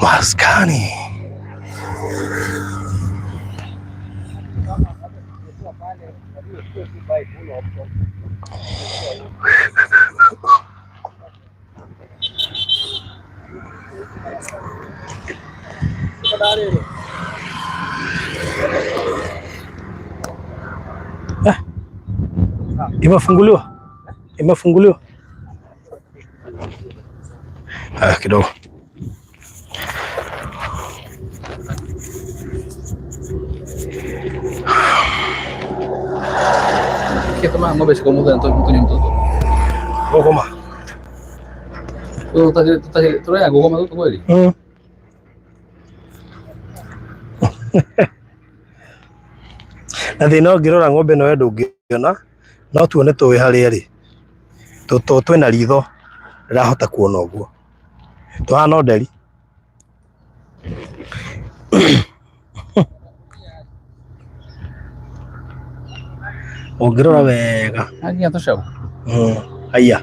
Maskani. Eh, imefunguliwa, imefunguliwa ah, kidogo. Ng'ombe siku mtoto. Gogoma. Gogoma tu kweli? Na thĩna ũngĩrora ng'ombe ĩno we ndũngĩona no tuone tũĩ harĩa ĩrĩ tũ twĩna ritho rĩrahota kuona ũguo tũhana ũnderi. Ũngĩrora wega Nginya tũcaũ. Haiya.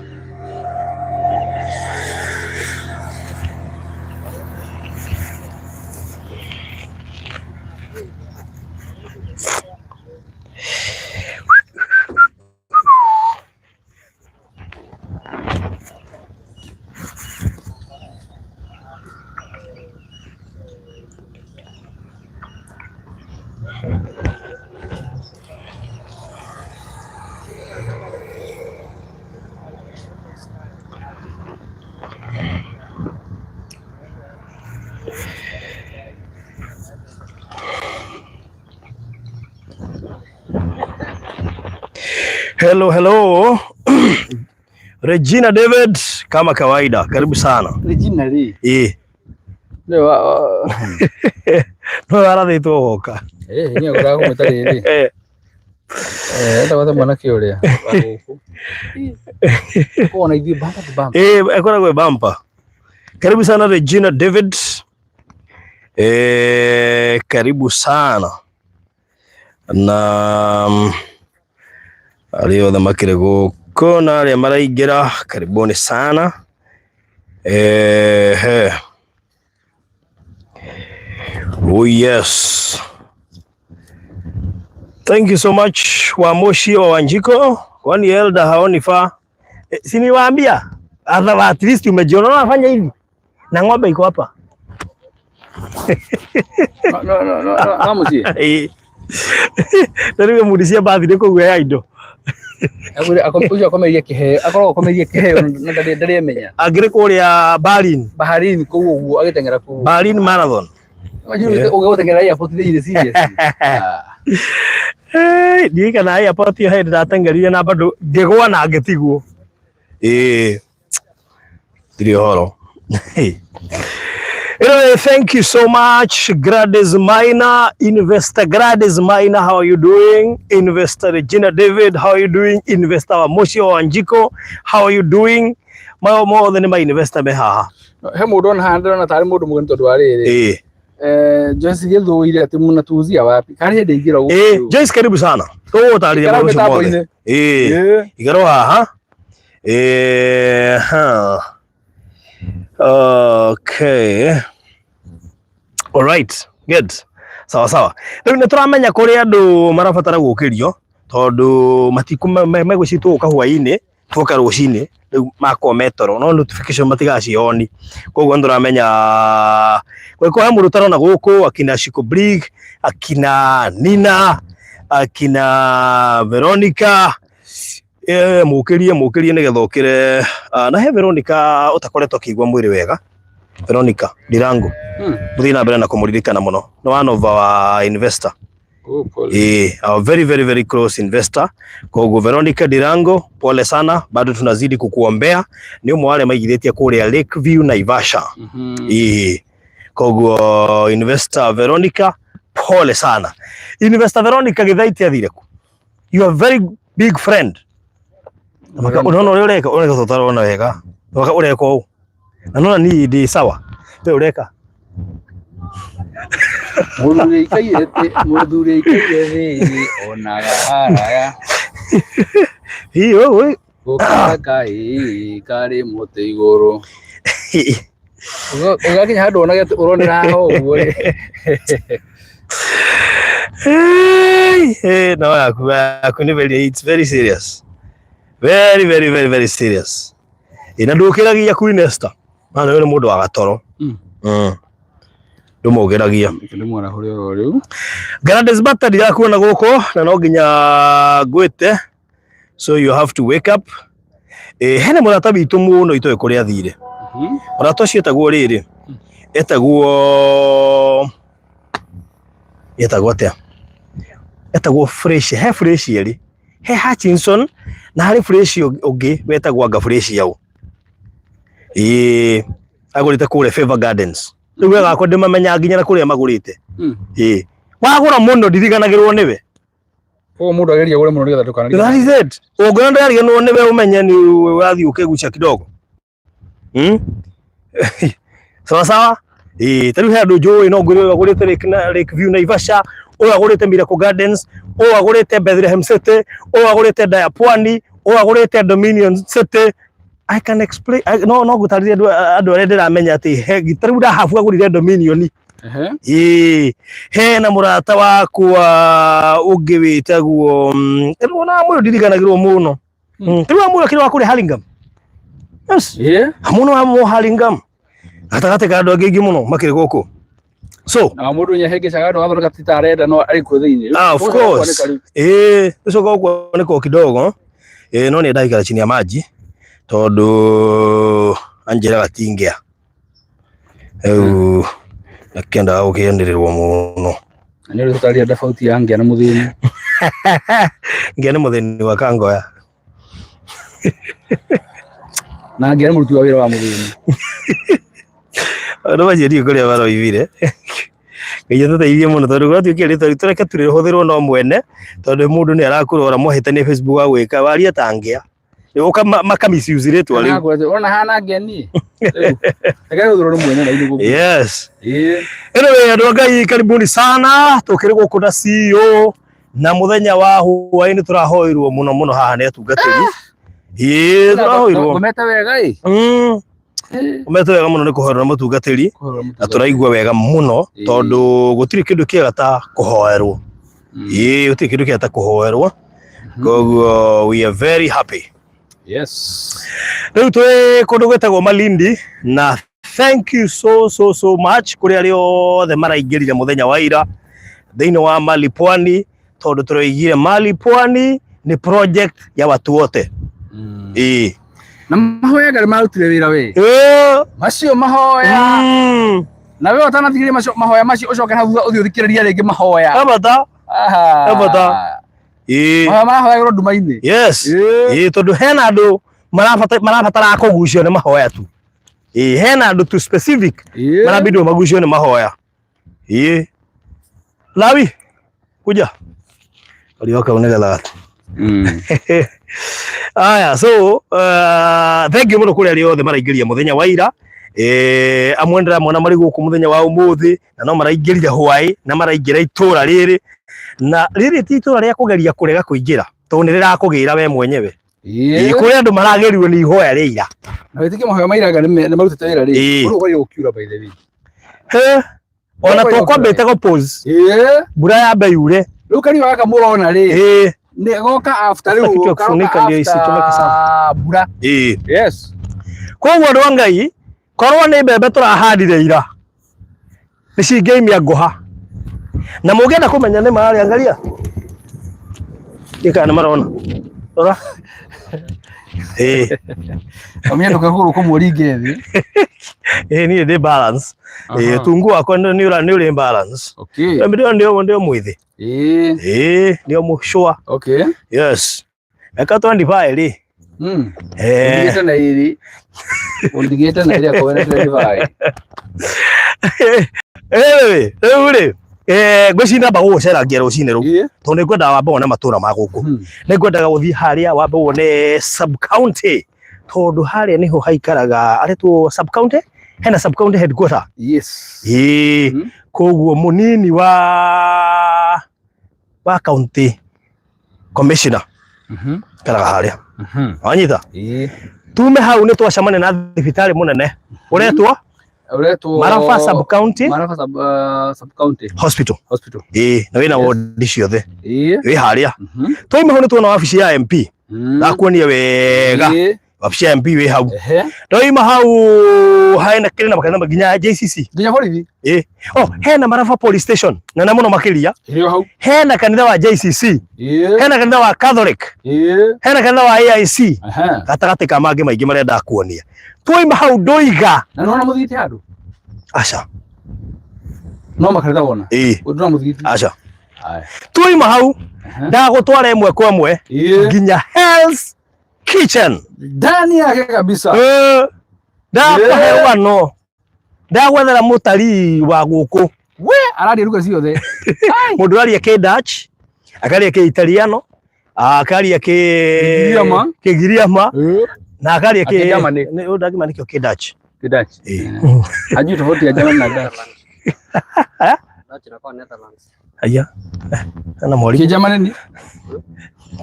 Hello, hello. Regina David kama kawaida, karibu sana. Regina ri. Eh. Ndio wa No warathĩtwo goka. Eh, ni ngora kumwĩta rĩrĩ. Eh. Eh, etagwo ta mwanake ũrĩa wa gũkũ. Kona ithuĩ bumper to bumper. Eh, ekoragwo bumper. Karibu sana Regina David. Eh, karibu sana. Na arĩa othe makĩrĩ gũkũ na arĩa maraingĩra, karibuni sana. Eh, oh yes. Thank you so much Wamoshi wa Wanjiko. Kwani elder haoni faa? E, si niwaambia at least umejiona unafanya hivi na ng'ombe iko hapa. No no no no no mũciĩ. Na rĩu mũricĩa bathi nĩ kũguoya indo. Ũcio akomeirie kĩheo, akoragwo akomeirie kĩheo na ndarĩ emenya. Angĩrĩ kũrĩa Berlin. Baharini kũu ũguo agĩteng'era kũu. Berlin Marathon. Ũgĩgũteng'era airport thĩinĩ serious. Eh, ndiũĩ kana airport ĩyo hĩndĩ ndateng'erire na bado ngĩgũa na ngĩtigwo. Ĩĩ. Ndirĩ ũhoro. Anyway, thank you so much, Gladys Maina, Investor Gladys Maina, how are you doing? Investor Regina David, how are you doing? Investor Wamoshi wa Wanjiko, how are you doing? Mayo mothe nĩ ma investor me haha. He mũndũ ona haha ndĩrona tarĩ mũndũ mũgeni tondũ wa rĩrĩ. Ĩĩ. Eh, Joyce Gĩthũire atĩ mnatuuzia wapi? Karĩ hĩndĩ ingĩra gũkũ. Ĩĩ, Joyce karibu sana. Tũgũgũtarĩria Ikara maũndũ mothe. mĩtambo-inĩ. Ĩĩ. Ĩĩ. Igarwo haha. Ĩĩ, ha. Okay. All right. Good. Sawa sawa. Rĩu nĩ tũramenya kũrĩ andũ marabatara gũkĩrio tondũ matikũ megwĩciria tũgũka hwaĩ-inĩ twoka rũcinĩ rĩu makorwo me toro no notification matigacioni koguo nĩ tũramenya gwĩko he mũndũ ũtarona gũkũ akina Shiko Brig akina Nina akina Veronica eh, mũkĩrie mũkĩrie nĩgetha ũkĩre ah, na he Veronica ũtakoretwo akĩigua mwĩrĩ wega Veronica Ndirango mũthiĩ na mbere na kũmũririkana mũno nĩ one of our investor. Oh, pole. Eh, our very very very close investor. Koguo Veronica Dirango, pole sana, bado tunazidi kukuombea. Nĩ ũmwe wa arĩa maigithĩtie kũrĩa Lakeview Naivasha. Eh, koguo investor Veronica, pole sana. Investor Veronica Githaiti athire ku? You are very big friend. Unaona ũrĩa ũreka, ũreka tũtarona wega. Ũreka ũreka ũũ. Na nona niĩ ndĩ sawa. We ũreka. Mũthuri aikaire mũthuri aikaire thĩ onaga haraya. Hiyo we Gũkĩra kaĩ karĩ mũtĩ igũrũ. Ũgakinya handũ wonage atĩ ũronera haha ũguo rĩ. Hey, hey, no yaku yaku nĩ very, it's very serious. Very, very, very, very serious. Ĩ, na ndũkĩragia Queen Esther. Mana we nĩ mũndũ wa gatoro. Ndũmũgĩragia. Nĩ mwarahũre oro rĩu. Gladys Bata ndirakuona gũkũ na no nginya ngwĩte, so you have to wake up. Eh, hena mũrata witũ mũno itoĩ kũrĩa athire. Mũrata ũcio etagwo rĩrĩ, etagwo atĩa? Etagwo Fresh, he Fresh erĩ, he Hutchinson na harĩ Fresh ũngĩ wetagwo anga Fresh yau. Ĩĩ, agũrĩte kũrĩa Favor Gardens. Rĩu wega wakwa ndĩmamenyaga nginya na kũrĩa magũrĩte. Ĩĩ, wagũra mũno ndiriganagĩrwo nĩwe. Koguo mũndũ ageria agũre mũno nĩgetha ndũkanarigane. That is it. Ũngĩona ndariganĩrwo nĩwe ũmenye nĩ ũrathiĩ ũkĩgucia kidogo. Sawa sawa. Ĩĩ, ta rĩu he andũ njũĩ no ngwĩre ũyũ agũrĩte Lake, na, Lake View Naivasha, ũyũ agũrĩte Miracle Gardens, ũyũ agũrĩte Bethlehem City, ũyũ agũrĩte Daya Pwani, ũyũ agũrĩte Dominion City. I can explain, I, no no ngũtarĩrie andũ andũ arĩa ndĩramenya atĩ he ta rĩu Rahabu agũrire Dominion. Ĩĩ, hena mũrata wakwa ũngĩ wĩtagwo rĩu ona mũyũ ndiriganagĩrwo mũno. Rĩu amũyũ akĩrĩ wa kũrĩa Hurlingham. Yes. Mũno wa mũ Hurlingham. Gatagatĩ ka andũ angĩ aingĩ mũno makĩrĩ gũkũ. So, Na mũndũ nyahĩngĩcaga andũ agathondeka ti ta arenda no arĩ kuo thĩinĩ. Ah, of course. Ĩĩ, ũcoka ũkuoneka kidogo. Ĩĩ, no nĩ ndaikara chini ya maji tondũ anjĩraga tingĩa. Rĩu ndakĩendaga gũkĩanĩrĩrwo mũno. Nĩ ũrĩ tũtaria tofauti ya ngĩa na mũthĩni. Ngĩa nĩ mũthĩni wa kangoya. Na ngĩa nĩ mũruti wa wĩra wa mũthĩni. Andũ macio ndiũĩ kũrĩa maroimire. Ngai atũteithie mũno tondũ gwatuĩkire rĩtwa ritũ reke tũrĩhũthĩrwo no mwene tondũ mũndũ nĩ arakũrora mwahĩtania Facebook agwĩka waria ta ngĩa. Ũka maka misuse rĩtwa rĩu. Ona hana ngĩa niĩ. Reke rĩhũthĩrwo nĩ mwene na ithuĩ gũkũ. Yes. Ĩĩ. Anyway, andũ a Ngai karibuni sana tũkĩrĩ gũkũ na CEO na mũthenya wa hwaĩ-inĩ tũrahoirwo mũno mũno haha nĩ atungatĩri. Ĩĩ tũrahoirwo. Ngomete wega ĩ. Ngomete wega mũno nĩ kũhoerwo nĩ mũtungatĩri na tũraigua wega mũno tondũ gũtirĩ kĩndũ kĩega ta kũhoerwo. Ĩĩ gũtirĩ kĩndũ kĩega ta kũhoerwo. Koguo we are very happy. Yes. Rĩu twĩ kũndũ gwĩtagwo Malindi na thank you so so so much kũrĩ arĩa othe maraingĩrire mũthenya wa ira thĩinĩ wa Mali Pwani tondũ tũroigire Mali Pwani nĩ project ya watu wote. Ĩĩ. Na mahoya ngarĩ marutire wĩra we. Ĩĩ. Macio mahoya. Na we ũtanathikĩrĩria macio mahoya macio ũcoke hau thutha ũthiĩ ũthikĩrĩrie rĩngĩ mahoya. Abata. Abata. Ĩĩ. Mahoya marahoyagĩrwo nduma-inĩ. Yes. Ĩĩ. Ĩĩ tondũ hena andũ marabatara kũgucio nĩ mahoya tu. Ĩĩ hena andũ tu specific Ĩĩ. marabidwo magucio nĩ mahoya. Ĩĩ. Lawi kuja. Ũrioka nĩgetha Aya, so thank you mũno kũrĩ arĩa othe maraingĩria mũthenya wa ira. Amwe ndĩramona marĩ gũkũ mũthenya wa ũmũthĩ na no maraingĩrire hwaĩ na maraingĩra itũra rĩrĩ, na rĩrĩ ti itũra rĩa kũgeria kũrega kũingĩra tondũ nĩ rĩrakũgĩra we mwenyewe. Ĩĩ. Kũrĩ andũ maragĩrirwo nĩ ihoya rĩa ira. Na wĩtĩkie mahoya ma ira nĩ marutĩte wĩra rĩ. Ĩĩ. Ũrĩa ũgũrĩire gũkiura by the way. He, ona tũkwambĩte gũ pause. Ĩĩ. Mbura yambe yure. Rĩu kariũa gaka mũrona rĩ. Ĩĩ. Nĩ goka after Sasa rĩu kitu ya karoka kufunika ndio isichomeke sana. after mbura. Ĩĩ. Yes. Koguo andũ a Ngai, korwo nĩ mbembe tũrahandire ira nĩ cingĩimia ngũha. Na mũngĩenda kũmenya nĩ marĩ, angalia kana nĩ marona. Rora. Ĩĩ. Kamenya ndũkagũrwo kũmũringe thĩ. Ĩĩ niĩ ndĩ balance. Ĩĩ tungu wakwa nĩ ũrĩ nĩ ũrĩ balance. Okay. Ndio ndio ndio mwĩthĩ. Ĩĩ. Ĩĩ ndio mũcũa. Okay. Yes. Mĩaka 25 rĩ. Ũndigĩte na ĩrĩ. Ũndigĩte na ĩrĩ akorwo na 25. Anyway, rĩu rĩ, ngwĩciria ndamba gũgũcerangia rũcinĩ rũu tondũ nĩ ngwendaga wambe wone matũra ma gũkũ. Nĩ ngwendaga gũthiĩ harĩa wambe wone sub county tondũ harĩa nĩho haikaraga aretwo sub county, hena sub county headquarter. Yes. Ĩĩ, koguo mũnini wa county commissioner. Karaga haria. Wanyita? Tume hau nĩ twacemania na thibitarĩ mũnene ũretwo Uretwo Maraba Sub County Maraba sub, sub county Hospital. Hospital. Ĩĩ, na wĩna wodi ciothe Ĩĩ. wĩ harĩa. Twaima hau nĩ tuona wabici ya MP. Ndakuonia wega. Wabici ya MP wĩ hau. Ndoima hau hena kĩrĩ na makanitha nginya JCC. Nginya borithi. Ĩĩ. Oh, hena Maraba Police Station nene mũno makĩria. Ĩrĩ hau. Hena kanitha wa JCC. Ĩĩ. Hena kanitha wa Catholic. Ĩĩ. Hena kanitha wa AIC. Ehe. Gatagatĩ ka mangĩ maingĩ marĩa ndakuonia. Twaima hau ndoiga. Na nona mũthigiti handũ? Aca. No makanitha wona. Ĩĩ. Ndona mũthigiti. Aca. Aya. Twaima hau Ehe. ndagũtwara ĩmwe kwa ĩmwe Ĩĩ. nginya Hell's Kitchen. Ndani yake kabisa. Eh, ndakũhe Yeah. rũgano ndagwethera mũtarii wa gũkũ. We araria ruga ciothe. Mũndũ ũraria kĩ Dutch, akaria kĩ Italiano, akaria kĩ Kĩgiriama. Kĩgiriama Ĩĩ. na akaria kĩ Akĩgermany. Nĩ- ũyũ ndangĩmenya nĩkĩo kĩ Dutch. Kĩ Dutch. Ĩĩ. Hajui tofauti ya German na Dutch. Eh? Dutch inakuwa Netherlands. Aya. Ana mwalimu. Kĩ German ni?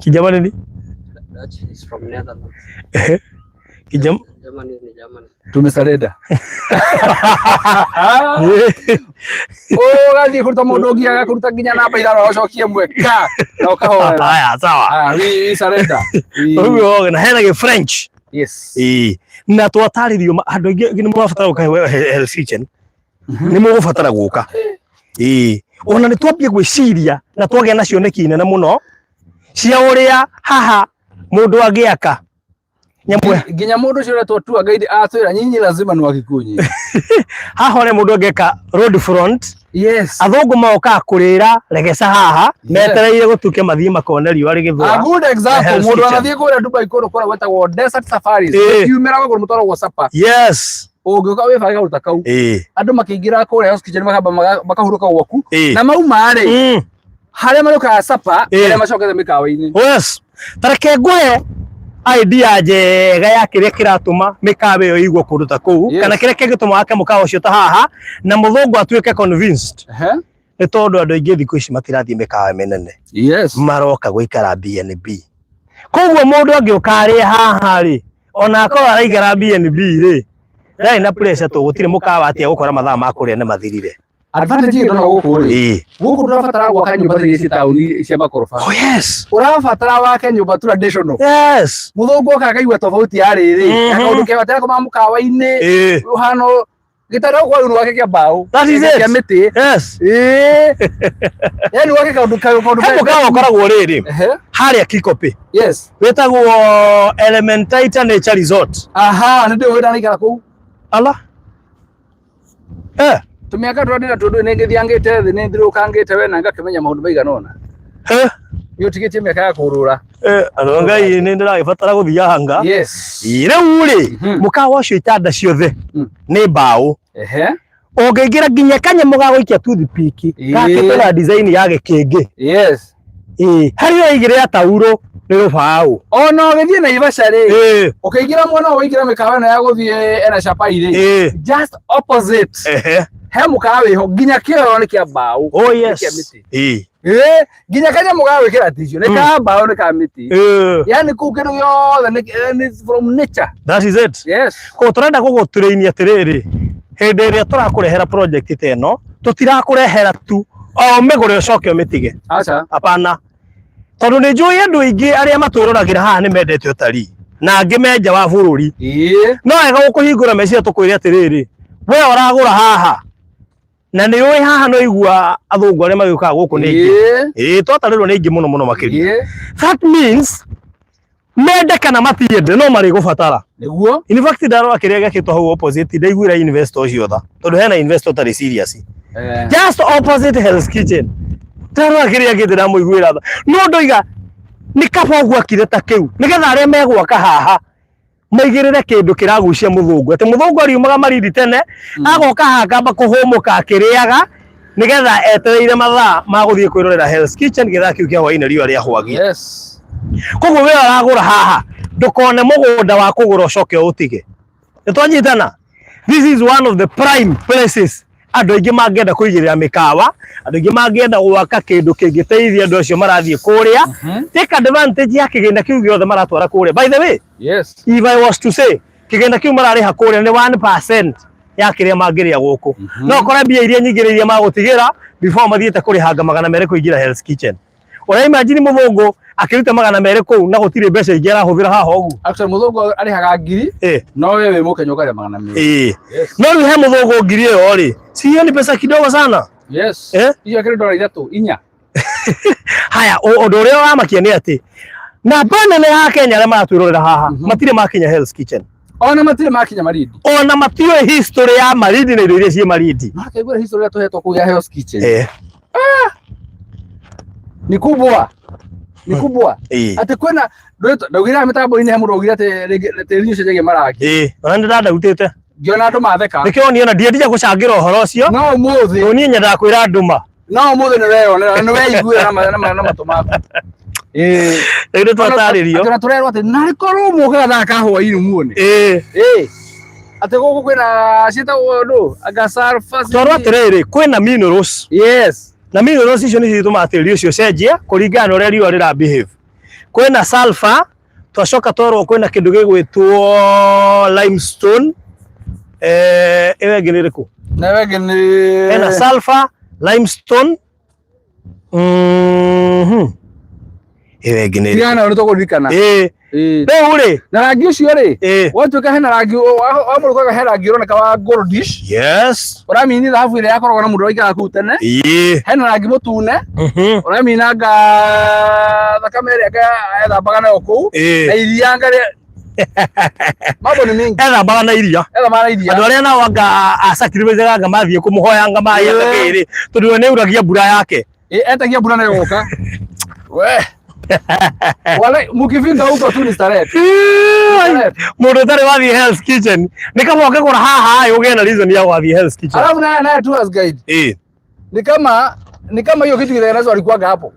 Kĩgermany ni? Dutch is from Netherlands. Kĩgerm Germany ni Germany. Tumesarenda. Ũgathiĩ kũruta mũndũ ũngĩ agakũruta nginya namba ithano ũcokie ĩmwe ka na ũkahorera. Haya, sawa. Ah, we surrender. Ũguo na hena gĩ French. Yes. Ĩĩ. Na twatarĩrio andũ aingĩ nĩ marabatara gũka Hell's Kitchen. Nĩ mũgũbatara gũka. Ĩĩ. Ona nĩ twambie gwĩciria na twagĩa na cioneki nene mũno cia ũrĩa haha mũndũ angĩaka nyamũ Nginya mũndũ ũcio ũretwo tour guide atwĩra nyinyi lazima ni Wakikuyu. haha ũrĩa mũndũ angĩka road front. Yes. Athũngũ magokaga kũrĩra regeca haha Yeah. metereire gũtuke mathiĩ makone riũa A rĩgĩthũa. good example Hell's mũndũ Kitchen. anathiĩ kũrĩa Dubai kũndũ kũrĩa gwĩtagwo Desert Safaris. Ĩĩ. Kiumĩra gũkũ mũtwaragwo sapa. Yes. Ũngĩũka wĩbange kaũndũ ta kau. Ĩĩ. Andũ makĩingĩra kũrĩa Hell's Kitchen makamba makahurũka gwaku. Ĩĩ. Na mauma rĩ harĩa marũkaga sapa Ĩĩ. harĩa macokete mĩkawa-inĩ. Yes. Ta reke ngũhe idea njega ya kĩrĩa kĩratũma mĩkawa ĩyo ĩigwo kũndũ ta kũu Yes. kana kĩrĩa kĩngĩtũma wake mũkawa ũcio ta haha na mũthũngũ atuĩke convinced Ehe. nĩ tondũ andũ aingĩ thikũ ici matirathiĩ mĩkawa mĩnene. Yes. Maroka gũikara B&B. Koguo mũndũ angĩũka arĩe haha rĩ, ona akorwo araikara B&B rĩ, ndarĩ na pressure tũ gũtirĩ mũkawa atĩ egũkora mathaa ma kũrĩa nĩ mathirire. Advantage ĩyo ndona gũkũ rĩ. Ĩĩ. Gũkũ ndũrabatara gwaka nyũmba ta iria ciĩ taũni cia makoroba. Oh yes. Ũrabatara wake nyũmba traditional. Yes. Mũthũngũ oka akaigua tofauti ya rĩrĩ. Na kaũndũ kega aterakoma mũkawa-inĩ. Ĩĩ. Ũhano gĩtanda gũkũ rĩu wake kĩa mbaũ. That is it. Kĩa mĩtĩ. Yes. Ĩĩ. Yaani wake kaũndũ kaũndũ He mũkawa ũkoragwo rĩrĩ Ehe. harĩa Kikopĩ Yes. wĩtagwo Elementaita Nature Resort. Aha, nĩ ndĩũĩ ndanaikara kũu. Ala. Eh. Tũmĩaka tũrĩa ndĩna tũndũ nĩ ngĩthiangĩte thĩ nĩ thirũkangĩte we na ngakĩmenya maũndũ maigana ũna. Eh. Nĩ ũtigĩtie mĩaka ya kũrũra. Eh, andũ a Ngai nĩ ndĩragĩbatara gũthianga. Yes. Rĩu rĩ, mũkawa ũcio itanda ciothe nĩ mbaũ. Ehe. Ũngĩingĩra nginya kanyamũ ga gũikia toothpick Ĩĩ. gakĩtwo na design ya gĩkĩngĩ. Yes. Ĩĩ, harĩa ũraigĩrĩra tauro nĩ rũbaũ. Ona ũgĩthiĩ Naivasha rĩ, Ĩĩ. ũkĩingĩra mwena ũyũ waingĩra mĩkawa ĩno ya gũthiĩ ena chapai rĩ, Ĩĩ. just opposite Ehe. he mũkawa wĩho nginya kĩoro nĩ kĩa mbaũ. Oh Nĩ yes. kĩa mĩtĩ. Ĩĩ. Ĩĩ, nginya kanyamũ ga gwĩkĩra tissue nĩ ka mbaũ nĩ ka mĩtĩ. Ĩĩ. Yaani kũu kĩndũ gĩothe nĩ from nature. That is it. Yes. Koguo tũrenda gũgũtũrĩinia atĩrĩrĩ, hĩndĩ ĩrĩa tũrakũrehera project ta ĩno, tũtirakũrehera tu o ũmĩgũre ũcoke ũmĩtige. Aca. Hapana. Tondũ nĩ njũĩ andũ aingĩ arĩa matwĩroragĩra haha nĩ mendete ũtarii na angĩ me nja wa bũrũri. Ĩĩ. No wega gũkũhingũra meciria tũkwĩre atĩrĩrĩ, we ũragũra haha na nĩ ũĩ haha no igua athũngũ arĩa magĩũkaga gũkũ nĩ aingĩ. Ĩĩ. Ĩĩ twatarĩrwo nĩ aingĩ mũno mũno makĩria. Ĩĩ. That means mende kana matiende no marĩgũbatara. Nĩguo. In fact ndarora kĩrĩa gĩakĩtwo hau opposite ndaiguĩra investor ũcio tha tondũ hena investor ũtarĩ serious. Eh. Just opposite Hell's Kitchen. Ndarora kĩrĩa gĩakĩte ndamũiguĩra tha. No ndoiga nĩ kaba ũguo akire ta kĩu nĩgetha arĩa megwaka haha maigĩrĩre kĩndũ kĩragucia mũthũngũ atĩ mũthũngũ ariumaga Malindi tene agoka haha akamba kũhũmũka akĩrĩaga nĩgetha etereire mathaa ma gũthiĩ kwĩrorera Hell's Kitchen gĩthaa kĩu kĩa hwaĩ-inĩ riũa rĩahwagia. Yes. Koguo we ũragũra haha ndũkone mũgũnda wa kũgũra ũcoke ũũtige. Nĩ twanyitana? This is one of the prime places. Andũ aingĩ mangĩenda kũigĩrĩra mĩkawa, andũ aingĩ mangĩenda gwaka kĩndũ kĩngĩteithia andũ acio marathiĩ kũrĩa. Take advantage ya kĩgĩna kĩu gĩothe maratwara kũrĩa. By the way, if I was to say, kĩgĩna kĩu mararĩha kũrĩa nĩ 1% ya kĩrĩa mangĩrĩa gũkũ. No ũkore mbia iria nyingĩ nĩ iria magũtigĩra before mathiĩte kũrĩhanga 200 kũingĩra Hell's Kitchen. Ũra imagine mũthũngũ akĩruta 200 kũu na gũtirĩ mbeca ingĩ arahũthĩra haha ũguo. Actually mũthũngũ arĩhaga 1000 no we wĩ mũkenya ũkarĩa 200. No rĩu he mũthũngũ 1000 ĩyo rĩ, si hiyo ni pesa kidogo sana? Yes. Eh? Icio akĩrĩ dola ithatũ inya. Haya, ũndũ ũrĩa ũramakia nĩ atĩ namba nene ya Kenya arĩa maratwĩrorera haha matirĩ makinya Hell's Kitchen. Ona matirĩ makinya Malindi. Ona matiũĩ history ya Malindi na indo iria ciĩ Malindi. Makaigua history ĩrĩa tũhetwo kũu ya Hell's Kitchen. Ni kubwa. Ni kubwa. Atĩ kwĩna ndaugire mĩtambo-inĩ he mũndũ augire atĩ rĩngĩ tĩri ũcenjagia marangi. Ona nĩ ndandautĩte. Ngĩona andũ matheka. Nĩkĩo niĩ ona ndiendire gũcangĩra ũhoro ũcio. No ũmũthĩ. Tondũ niĩ nyendaga kwĩra andũ ma. No ũmũthĩ nĩ weyonera nĩ weiguĩra na matũ maku. Rĩu nĩ twatarĩrio. Atĩ ona tũrerwo atĩ narĩ korwo mũke gathaa ka hwaĩ-inĩ muone. Atĩ gũkũ kwĩna ciĩtagwo ndũ anga sulfur. Twarwo atĩrĩrĩ, kwĩna minerals. Na minerals icio nĩcio itũmaga tĩri ũcio ũcenjie kũringana na ũrĩa riũa rĩra behave. Kwĩna sulfur, twacoka twerwo kwĩna kĩndũ gĩgwĩtwo limestone. Ĩyo ĩngĩ nĩ ĩrĩkũ? Na ĩyo ĩngĩ nĩ Hena sulfur, limestone. Ĩyo ĩngĩ nĩ ĩrĩkũ? Tigana nayo nĩ tũkũririkana. Rĩu rĩ, Na rangi ũcio rĩ, watuĩka hena rangi wamũrũkaga he rangi ũroneka wa goldish. Ũramini thahabu ĩrĩa yakoragwo na mũndũ waikaraga kũu tene. Hena rangi mũtune. Ũramina anga thakame ĩrĩa anga ethambaga nayo kũu. Na iria anga rĩa Mambo nĩ mengi. Ethambaga na iria. Ethambaga na iria. Andũ arĩa nao anga a sacrifice anga mathiĩ kũmũhoya anga maĩ anga kĩrĩ, tondũ we nĩauragia mbura yake. Etagia mbura nayo goka. We. Wale mukifika huko tu ni starehe. Mũndũ ũtarĩ wathiĩ Hell's Kitchen nĩ kaba ũkĩgũra haha ũgĩe na reason ya gwathiĩ Hell's Kitchen. Alafu naye tours guide. Ni kama hiyo kitu kitengenezwa alikuwaga hapo.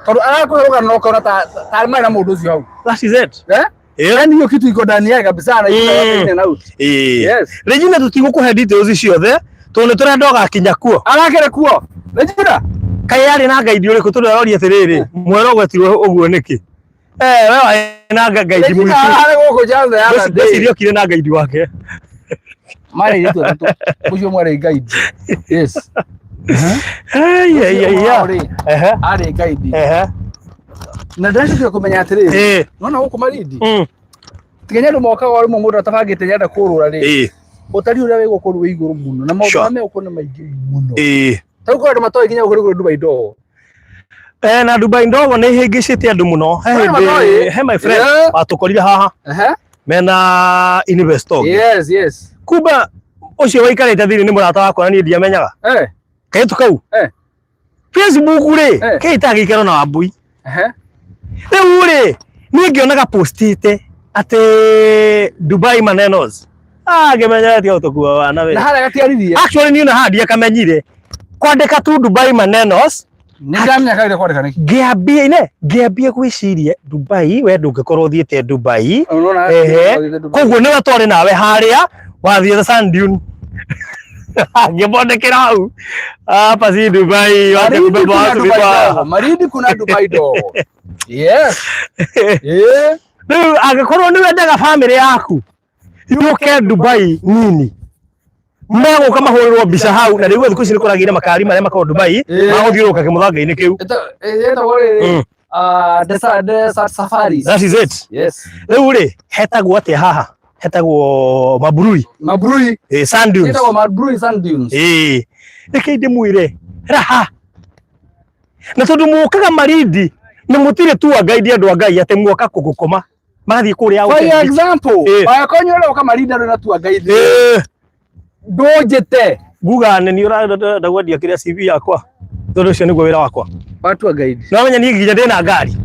Tondũ arakũhe rũgano ũkona ta marĩ na mũndũ ũcio hau. That is it. Yaani hiyo kitu iko ndani yake kabisa na iko in and out. Regina tũtigũkũhe details ciothe tondũ nĩ tũrenda ũgakinya kuo. Arakĩrĩ kuo. Regina. Kaĩ arĩ na guide ũrĩkũ tondũ aroria atĩrĩrĩ, mwera ũgwetirwo ũguo nĩkĩ? We warĩ na guide Regina mũritũ. arĩ gũkũ just the other day. Ngwĩciria okire na guide wake. Marĩ airĩtu atatũ. Ũcio ũmwe arĩ guide. Yes. Ai, ai, ai, ai. Ũcio arĩ guide. Na ndĩracokire kũmenya atĩrĩrĩ, nona gũkũ Malindi? Tiga nĩ andũ mokaga o rĩmwe mũndũ atabangĩte nĩarenda kũrũra rĩ. Ũtari ũrĩa wĩ gũkũ wĩ igũrũ mũno na maũndũ marĩa me gũkũ nĩ maingĩ mũno. Ta rĩu kũrĩ andũ matoĩ nginya gũkũ nĩ kũrĩ Dubai Ndogo. Na Dubai Ndogo nĩ ĩhĩngĩcĩte andũ mũno. He Kũrĩ andũ hĩndĩ, matoĩ. he my friend watũkorire haha. Mena investor ũngĩ. Yes, yes. Kumbe ũcio waikarĩte thĩinĩ nĩ mũrata wakwa na niĩ ndiamenyaga. Kairĩtu kau. Facebook rĩ, kĩĩtaga gĩikaro na Wambui. Rĩu rĩ, niĩ ngĩonaga postĩte atĩ Dubai manenos. Ngĩmenya tiga gũtũkua wana we. Na harĩa gatiaririe. Actually niĩ ona haha ndiakamenyire. Kwandĩka tu Dubai manenos. Nĩ ndamenya kaire kwandĩka nĩkĩ. Ngĩambia ine, ngĩambia gwĩciria Dubai, we ndũngĩkorwo ũthiĩte Dubai. Unaona, ũthiĩte Dubai. Koguo nĩwe twarĩ nawe harĩa wathiĩte Sand Dune. Ngĩbondekera hau. Hapa si Dubai, wacha Malindi kubeba kuna watu Dubai vibaya. ndogo. Malindi kuna Dubai ndogo. Yes. Rĩu angĩkorwo nĩ wendaga family yaku yũke Dubai nini, megũka mahũrĩrwo mbica hau, na rĩu thikũ ici nĩ kũragĩire makari marĩa makoragwo Dubai, magũthiũrũrũka kĩmũthanga-inĩ kĩu. Ĩtagwo rĩrĩ, desert safaris. That is it. Yes. Rĩu rĩ, hetagwo atĩa haha? Hetagwo Mabrui. Mabrui. Sand dunes. Hetagwo Mabrui sand dunes. Reke ndĩmwĩre raha. Na tondũ mũkaga Malindi na mũtirĩ tour guide andũ a Ngai atĩ muoka kũgũkoma magathiĩ kũrĩa For hotel. example, angĩkorwo nĩ ũroka Malindi andũ na tour guide. Ndũnjĩte. Nguga nĩ niĩ ũrenda kwendia kĩrĩa CV yakwa. Tondũ ũcio nĩguo wĩra wakwa. Wa tour guide. No menya niĩ nginya ndĩna ngari.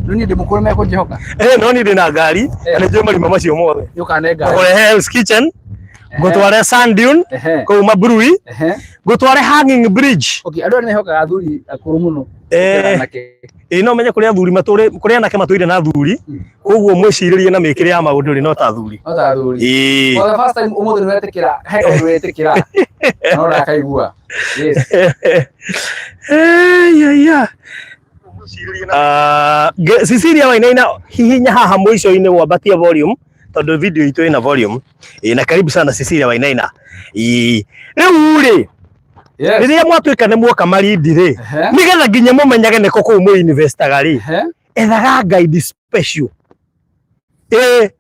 No niĩ ndĩ mũkũrũ mekũnjĩhoka. No niĩ ndĩna ngari, na nĩ njũĩ marima macio mothe. Nĩ ũkane ngari. Ngũrehe Hell's Kitchen, ngũtware Sand Dune, kũu Mabrui, ngũtware Hanging Bridge. Okay, andũ aya nĩ mehokaga athuri akũrũ mũno. Gũkĩra anake. Ĩ no menye kũrĩ athuri matũrĩ kũrĩ anake matũire na athuri koguo mwĩcirĩrie na mĩkĩre ya maũndũ rĩ no ta athuri. No ta athuri. Ĩĩ. For the first time ũmũthĩ nĩ wetĩkĩra he kaũndũ wetĩkĩra no ndakaigua. Yes. Ĩyaya. Ah, Cecilia Wainaina hihinya haha mũico-inĩ wambatie volume tondũ video itũ ĩna volume. Ĩ na karibu sana Cecilia Wainaina. Ĩ rĩu rĩ Yes. rĩrĩa mwatuĩka nĩ muoka Malindi rĩ Ehe. nĩgetha nginya mũmenyage nĩkũ kũu mwĩ investaga rĩ Ehe. ethaga guide special. Ĩ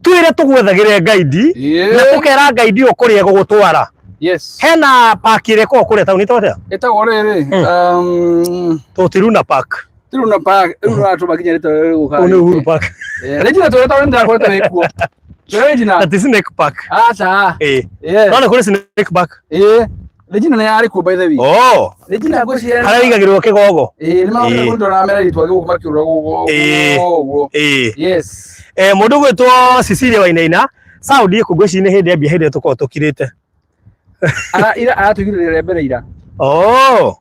twĩre tũgwethagĩre guide na Yeah. tũkera guide ũyũ kũrĩa gũgũtwara. Yes. Hena park ĩrĩa ĩkoragwo kũrĩa taũni ĩtagwo atĩa? Ĩtagwo rĩrĩ Tũtiruna Park. Tiruna Park rĩu ũratũma nginya rĩtwa rĩrĩ gũka. Kũu nĩ Uhuru Park. Regina tũrĩa taũni ndĩrakorete wĩ kuo. Tũrĩa Regina. Na ti Snake Park. Aca. Ĩ. Yeah. No nĩ kũrĩ Snake Park. Ĩ. Regina nĩ yarĩ kuo by the way. Oh. Regina ngwĩciria Harĩa wĩigagĩrĩrwo kĩgogo. Ĩ nĩ maũndũ Ĩ. kũndora mera itwa gũkũ makĩũra gũkũ. Ĩ. Ũguo. Ĩ. Yes. Eh, mũndũ ũgwĩtwo Cecilia Wainaina sound ĩkũ ngwĩciria nĩ hĩndĩ ambia hĩndĩ ĩrĩa tũkoragwo tũkirĩte. Ara ira aratũigĩrĩra mbere ira. Oh.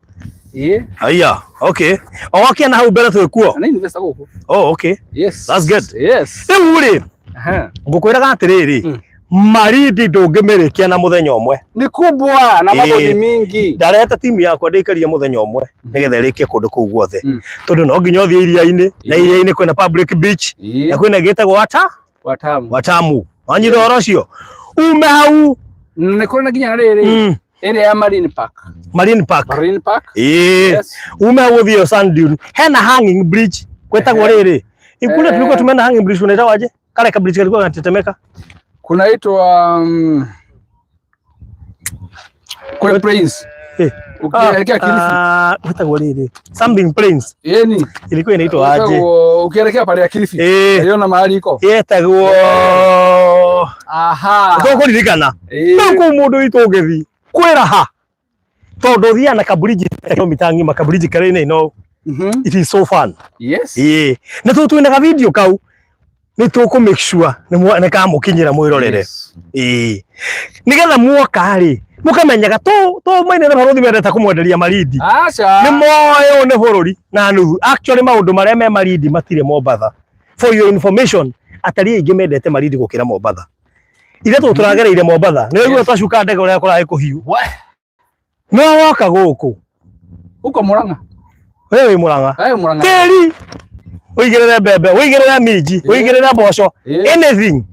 Ĩ. Aya, okay. O wakia na hau mbere twĩ kuo. Na investor gũkũ. Oh, okay. Yes. That's good. Yes. Rĩu rĩ, Aha. ngũkwĩraga atĩrĩrĩ, Malindi ndũngĩmĩrĩkia na mũthenya ũmwe. Ni kubwa na mambo Ĩ. ni mingi. Ndarehete timu yakwa ndĩikarie mũthenya ũmwe nĩgetha ĩrĩkie kũndũ kũu guothe. Tondũ no nginya ũthiĩ iria-inĩ, na Ĩ. iria-inĩ kwĩna public beach, Ĩ. na kwĩna ĩngĩ ĩtagwo wata Watamu. Watamu. Wanyita ũhoro ũcio? Ume hau. Nĩ kũrĩ na nginya rĩrĩ ĩrĩa ya Marine Park. Marine Park. Marine Park. Ĩĩ. Yes. Ume hau ũthiĩ Sand Dune. Hena hanging bridge kwĩtagwo rĩrĩ. Ikule tulikuwa tumeenda hanging bridge unaitwa aje? Kale ka bridge kalikuwa kanatetemeka. Kunaitwa kule Plains. Eh. Ukielekea Kilifi. Ah, kwĩtagwo rĩrĩ. Something Plains. Yeni. Ilikuwa inaitwa aje? Ĩtagwo- Ukielekea pale ya Kilifi. Eh. Naiona mahali iko. Yetagwo Aha. Tũkũririkana. Ĩĩ. Rĩu kũu mũndũ witũ ũngĩthiĩ kwĩraha tondũ ũthiaga na kaburinji kilomita ng'ima kaburinji karĩ no it is so fun. Yes. Ĩĩ. Na tondũ twĩna ga video kau nĩ tũkũ make sure nĩ kamũkinyĩra mwĩrorere. Yes. Ĩĩ. Nĩgetha muoka rĩ mũkamenyaga to maine na barũthi mendete kũmwenderia Malindi. Aca. Nĩ moĩ ũyũ nĩ bũrũri na nuthu. Actually maũndũ marĩa me Malindi matirĩ Mombatha. For your information, atalii aingĩ mendete Malindi gũkĩra Mombatha. Ithe tũ tũragereire Mombatha. Nĩ waigua twacuka ndege ũrĩa kũrarĩ kũhiũ. We. No woka gũkũ. Uko Murang'a. We wĩ Murang'a. Wewe Murang'a. Tĩri. Ũigĩrĩre mbembe, ũigĩrĩre minji, ũigĩrĩre mboco, anything.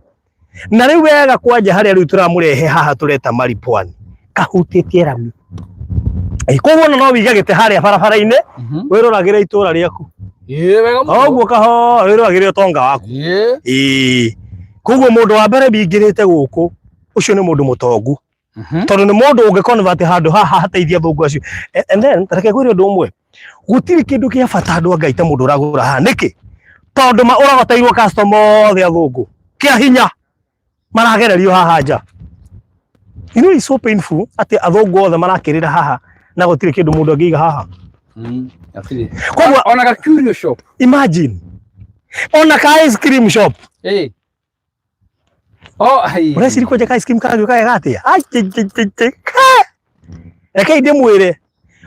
Na rĩu wega kwanja harĩa rĩu tũramũrehe haha tũreta Maripwani. Kahutĩtie rami. Ĩ, Koguo ona no wĩige gĩtĩ harĩa barabara-inĩ wĩroragĩre itũra rĩaku. Ĩĩ wega mũno. Oguo kahora wĩroragĩre ũtonga waku. Ĩĩ. Ĩĩ. Koguo mũndũ wa mbere wingĩrĩte gũkũ ũcio nĩ mũndũ mũtongu. Tondũ nĩ mũndũ ũngĩ convert handũ haha hateithia athũngũ acio. And then reke ngwĩre ũndũ ũmwe. Gũtirĩ kĩndũ kĩa bata andũ a Ngai ta mũndũ ũragũra haha. Nĩkĩ? Tondũ ma ũragoteirwo customer othe athũngũ. Kĩa hinya maragererio haha nja. You know it's so painful atĩ athũngũ othe marakĩrĩra haha na gũtirĩ kĩndũ mũndũ angĩiga haha. Gũtirĩ. Koguo Ona ka curio shop. Imagine. Ona ka ice cream shop. Ĩĩ. Oh, hai. Ũreciria kwanja ka ice cream karagĩũka wega atĩa? Ai, ti, ti, ti, ti. Ka! Rekei ndĩmwĩre.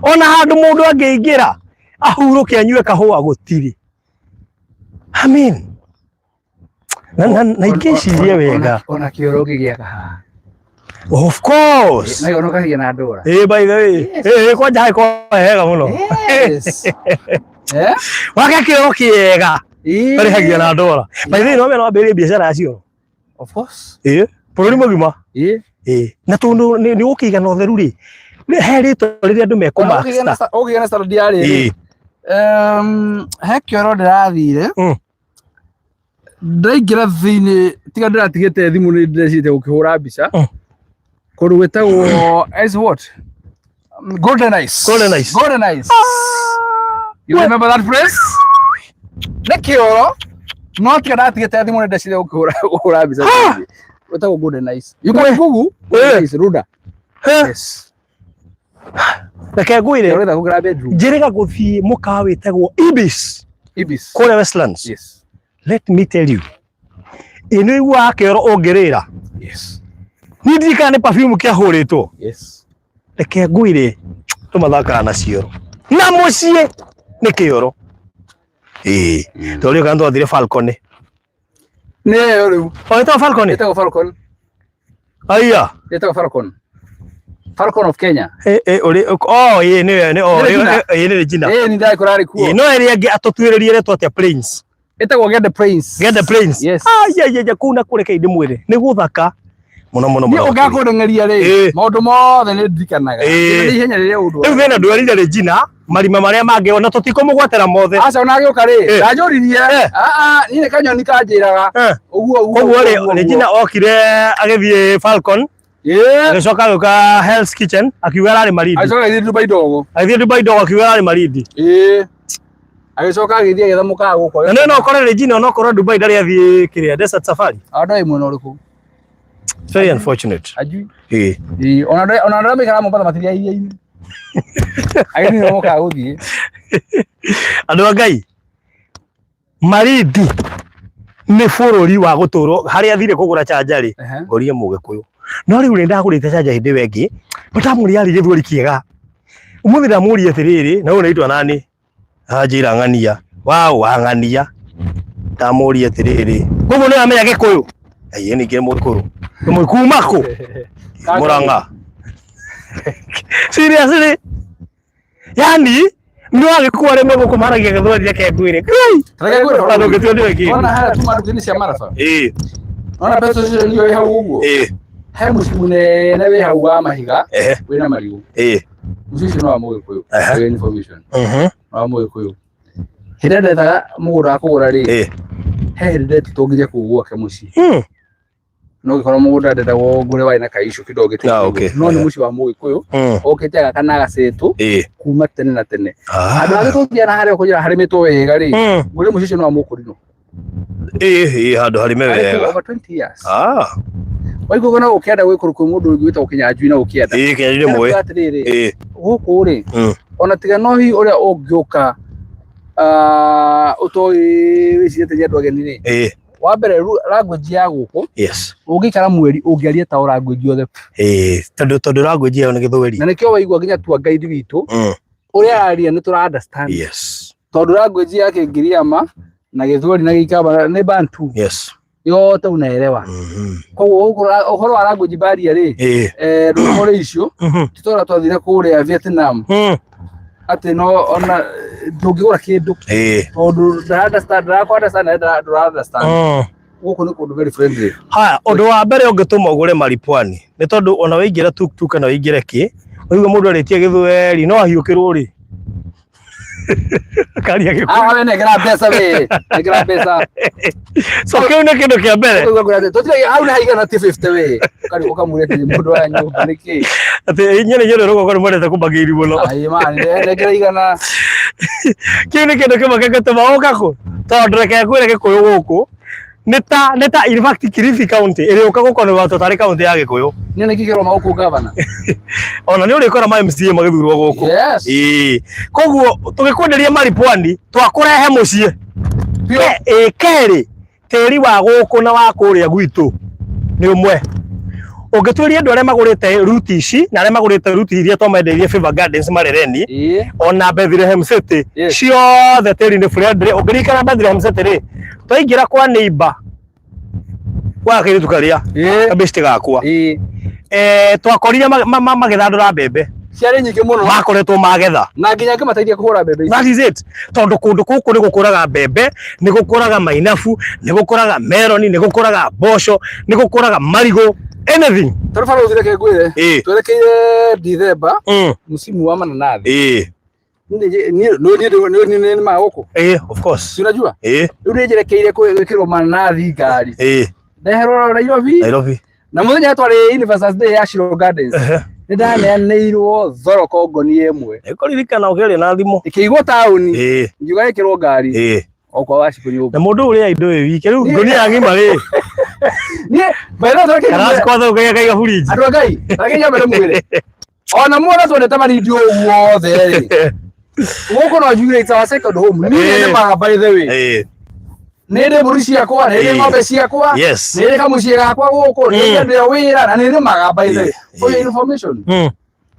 Ona handũ mũndũ angĩingĩra ahurũke anyue kahũa gũtirĩ. I mean, na ingĩciria wega. Ona kĩoro ũngĩgĩaka haha. Of course. Na ona ũkahia na ndũra. Ĩĩ, by the way. Ĩĩ, kwanja hagĩkorwo hega mũno. Yes. Eh? Wake kĩoro kĩega. Ĩĩ. Marĩhagia na ndora. By the way, no mena wambĩrĩrie biacara ya cioro. Of course. Ĩĩ, bũrũri mũgima. Ĩĩ. Ĩĩ. Na tondũ nĩ ũkĩiga na ũtheru rĩ, he rĩtwa rĩrĩa andũ mekũmaster. Ũkĩgĩa na standard ya rĩrĩ. Ĩĩ. He kĩoro ndĩrathire. Ndaingĩra thĩinĩ tiga ndĩratigĩte thimũ nĩ ndĩrecirĩtie gũkĩhũra mbica. Kũndũ gwĩtagwo ice what? Golden Ice. Golden Ice. Golden Ice. You remember that place? Nĩ kĩoro no tiga ndatigĩte thimũ nĩ ndecirĩtie gũkĩhũra mbica. Gwĩtagwo Golden Ice. You can Google Golden Ice Runda. Yes. Reke ngwĩre. Ũrenda kũgũra bedroom. Njĩrĩga gũthiĩ mũkawa wĩtagwo Ibis. Ibis. Kũrĩa Westlands. Yes. Let me tell you. Ĩ nĩ ũiguaga kĩoro ũngĩrĩra. Yes. Niĩ ndirikana nĩ perfume kĩahũrĩtwo. Yes. Reke ngwĩre tũmathakaga na cioro. Na mũciĩ nĩ Nĩ kĩoro. Ĩĩ. Tondũ kana twathire Falcon. Nĩ ĩyo rĩu. O ĩtagwo Falcon? Ĩtagwo Falcon. Aya. Ĩtagwo Falcon. Falcon of Kenya. Eh eh uri oh ĩĩ nĩ nĩ oh Nĩ Regina. ĩĩ nĩ Regina. Ĩĩ nĩ ndagĩkora rĩ kuo. Ĩĩ no ĩrĩa ĩngĩ atũtuĩrĩrie rĩtwa atĩa Plains. Ĩtagwo Get the Plains. Get the Plains. Yes. Aya ya ya kũu na kũreke ndĩmwĩre. Nĩ gũthaka. Mũno mũno Niĩ mũno. ũngĩaga kũndengeria rĩ, Ĩĩ. maũndũ mothe nĩ ndirikanaga. Ĩĩ. Nĩ ihenya rĩrĩa ũndũ. Rĩu thĩna ndwerire Regina marima marĩa mangĩ ona tũtikũmũgwatĩra mothe. Aca ona agĩũka rĩ, Ĩĩ. ndanjũririe. Eh. Ah ah, niĩ nĩ kanyoni kanjĩraga. Eh. Ũguo ũguo. Koguo rĩ ũguo, ũguo. Regina okire agĩthiĩ Falcon Ĩĩ. agĩcoka agĩũka Hell's Kitchen akiuga ararĩ Malindi. Agĩcoka agĩthiĩ Dubai ndogo. Agĩthiĩ Dubai ndogo akiuga ararĩ Malindi. Ĩĩ. Agĩcoka agĩthiĩ agĩetha mũkawa gũkũ. Na nĩ no ũkore Regina onokorwo Dubai ndarĩ athiĩ kĩrĩa Desert Safari. Andũ mwena ũrĩkũ? It's very unfortunate. Ajui. Ĩĩ. Ĩĩ, ona andũ ona andũ arĩa maikaraga Mombasa matithiaga iria-inĩ. Ageni nĩo mokaga gũthiĩ. Andũ a Ngai Malindi nĩ bũrũri wa gũtũrwo harĩa athire kũgũra chanja rĩ Ehe. ngorie mũgĩkũyũ no rĩu rĩ ndagũrĩte chanja hĩndĩ ĩyo ĩngĩ ndamũria arĩ gĩthweri kĩega ũmũthĩ ndamũria atĩrĩrĩ na ũyũ naitwa nani anjĩra ng'ania waũ wa ng'ania ndamũria atĩrĩrĩ koguo nĩ amenya gĩkũyũ ĩĩ ningĩ mũgĩkũyũ Nĩ kuma kũ Murang'a seriously yani no agĩkua arĩa megũkũ maragia gĩthweri reke ngwĩre Ngai! Reke ngwĩre Ona ndũngĩtua nĩwe kĩndũ. Ona harĩa tuma nduka-inĩ cia Maraba. Ĩĩ, Ona petrol station ĩyo ĩ hau ũguo. ĩĩ, He mũciĩ mũnene wĩ hau wa mahiga ehe, wĩna marigũ. ĩĩ, Mũciĩ ũcio nĩ wa Mũgĩkũyũ. Ehe. For your information. mhm, Nĩ wa Mũgĩkũyũ. Hĩndĩ ĩrĩa ndethaga mũgũnda wa kũgũra rĩ, ĩĩ, he hĩndĩ ndetĩtwo nginya kũu gwake mũciĩ. No gĩkorwo mũgũnda ndendagwo ngũre warĩ na kaicũ kidogo gĩtĩ. Ah, okay. No nĩ mũciĩ wa Mũgĩkũyũ okĩte agaka na agacĩtwo kuma tene na tene. Andũ angĩ tũthiaga na harĩa ũkũnjĩra harĩmĩtwo wega rĩ, ngũre mũciĩ ũcio nĩ wa Mũkũrinũ. Ĩĩ, ĩĩ, handũ harĩme Arĩ kuo wega. over 20 years. Ah, Waigua na gũkĩenda gwĩ kũrĩ kwĩ mũndũ ũngĩ wĩtagwo Kĩnyanjui na gũkĩenda. ĩĩ, Kĩnyanjui nĩ mũĩ. Atĩrĩrĩ, Ĩĩ, gũkũ rĩ, ona tiga no hihi ũrĩa ũngĩũka ah, ũtoĩ wĩcirĩte nĩ andũ ageni rĩ, ĩĩ, wa mbere language ya gũkũ yes. ũngĩikara mweri ũngĩaria ta o language yothe Ĩĩ, tondũ tondũ language ĩyo nĩ gĩthweri. na nĩkĩo waigua nginya tua guide witũ ũrĩa araria nĩ tũra understand Yes. tondũ language ya Kĩngiriama na Gĩthweri na Gĩikamba nĩ Bantu Yes. yote unaelewa koguo gũkũ ũhoro wa language barrier rĩ Ĩĩ. eh, ndũkore icio tũtora twathire kũrĩa Vietnam atĩ no ona ndũngĩgũra kĩndũ Ĩĩ. tondũ ndara understand ndara understand na ndara understand gũkũ nĩ kũndũ very friendly Haya, ũndũ wa mbere ũngĩtũma ũgũre maripwani nĩ tondũ ona waingĩra tuktuk kana waingĩre kĩ ũigue mũndũ arĩtie gĩthweri no ahiũkĩrwo rĩ akaria gĩkũyũ ah we nengera mbeca we nengera mbeca so kĩu nĩ kĩndũ kĩa mbere Ũkaigua ngwĩra atĩ, tũtirĩ hau nĩ haigana ti 50 we ũkari ũkamwĩra atĩ mũndũ wa nyũmba nĩkĩ atĩ inyuĩ nĩ inyuĩ rũgongo nĩ mwendete kũmbagĩri mũno ai ma nengera igana kĩu nĩ kĩndũ kĩmwe kĩngĩtũma ũka kũ tondũ reke ngwĩre gĩkũyũ gũkũ nĩ ta nĩ ta in fact Kilifi county ĩrĩũka gũkorwo watũ tarĩ county ya gĩkũyũ niĩ nĩ kĩkĩrwo magũkũ gavana ona nĩ ũrĩkora ma MCA magĩthurwo gũkũ yes Ĩĩ. Koguo tũgĩkwenderia maripwani twakũrehe mũciĩ. Ĩĩ kerĩ tĩri wa gũkũ na wa kũrĩa gwitũ nĩ ũmwe. Ũngĩtuĩria andũ arĩa magũrĩte ruti ici na arĩa magũrĩte ruti iria twamendeirie Favor Gardens Marereni ĩĩ ona Bethlehem City Yes. ciothe tĩri nĩ friendly. Ũngĩririkana Bethlehem City rĩ twaingĩra kwa neighbor kwa kairĩtu karĩa ĩĩ kabĩcitĩ gakwa ĩĩ eh, twakorire magĩthandũra mbembe ciarĩ nyingĩ mũno makoretwo magetha na nginya ngĩmateithia kũhũra mbembe ici That is it. Tondũ kũndũ gũkũ nĩ gũkũraga mbembe, nĩ gũkũraga mainabu, nĩ gũkũraga meroni, nĩ gũkũraga mboco, nĩ gũkũraga marigũ, anything. tondũ barũthi reke ngwĩre Ĩĩ. twerekeire Dithemba msimu wa mananathi Ĩĩ. niĩ nĩ ma gũkũ Ĩĩ, of course. si unajua Ĩĩ. rĩu nĩ njerekeire gwĩkĩrwo mananathi ngari Ĩĩ. ndeherwo Nairobi Nairobi. na mũthenya twarĩ University Day ya Shiro Gardens Ehe. nĩ ndaneanĩirwo thoroko ngoni ĩmwe Nĩngũririkana ũkĩaria na thimũ. ĩkĩigwo taũni Ĩĩ. ngiuga ĩkĩrwo ngari Ĩĩ. o kwa wacikũ nyũmba Na mũndũ ũrĩa indo ĩ wiki rĩu ngonia ng'ima rĩ. niĩ by the way Karaci kwatha ũkaiga kaiga fridge. andũ a Ngai reke nyambe ndĩmwĩre ona muona twendete marindio ũguo othe rĩ gũkũ no njugire it's our second home niĩ Ĩĩ. nĩ ma by the way Ĩĩ. nĩ ndĩ mbũri ciakwa nĩ ndĩ Ĩĩ. ng'ombe ciakwa Yes. nĩ ndĩ kamũciĩ gakwa gũkũ nĩ ndĩ wĩra na nĩ nĩmaga by the way Ĩĩ. for your information Mm.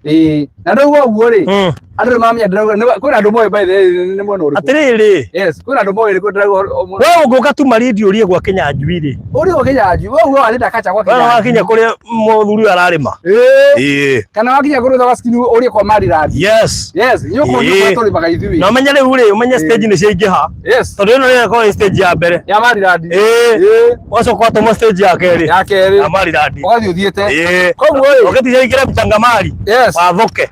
ĩĩ na ndauga ũguo rĩ Mm. Andũ nĩ mamenya ndĩrauga kwĩna andũ moĩ by the way nĩ mwena ũrĩkũ. Atĩrĩrĩ. Yes, kwĩna andũ moĩ nĩkũ ndĩrauga we ũngũka tu Malindi ũrie gwa Kĩnyanjui rĩ. Ũrie gwa Kĩnyanjui, we uga wathiĩ Ndakacha gwa We Kĩnyanjui. wakinya kũrĩa mũthuri ũyũ ararĩma. Ĩĩ. Ĩĩ. Kana wakinya kũrĩa ũthaga skin ũrie kwa Maryland. Yes. Yes, nĩ ũkuona Ĩĩ. kũrĩa tũrĩmaga ithuĩ. Na ũmenye rĩu rĩ, ũmenye stage nĩ ciaingĩha. Yes. Tondũ ĩno nĩyo ĩkoragwo ĩ stage ya mbere. Ya Maryland. Ĩĩ. Ĩĩ. Wacoka watũmwo stage ya kerĩ. Ya kerĩ. Ya Maryland. Ũgathiĩ ũthiĩte. Ĩĩ. Koguo ĩ. Ũgĩtiga ingĩre mchangamari. Yes. Wathũke.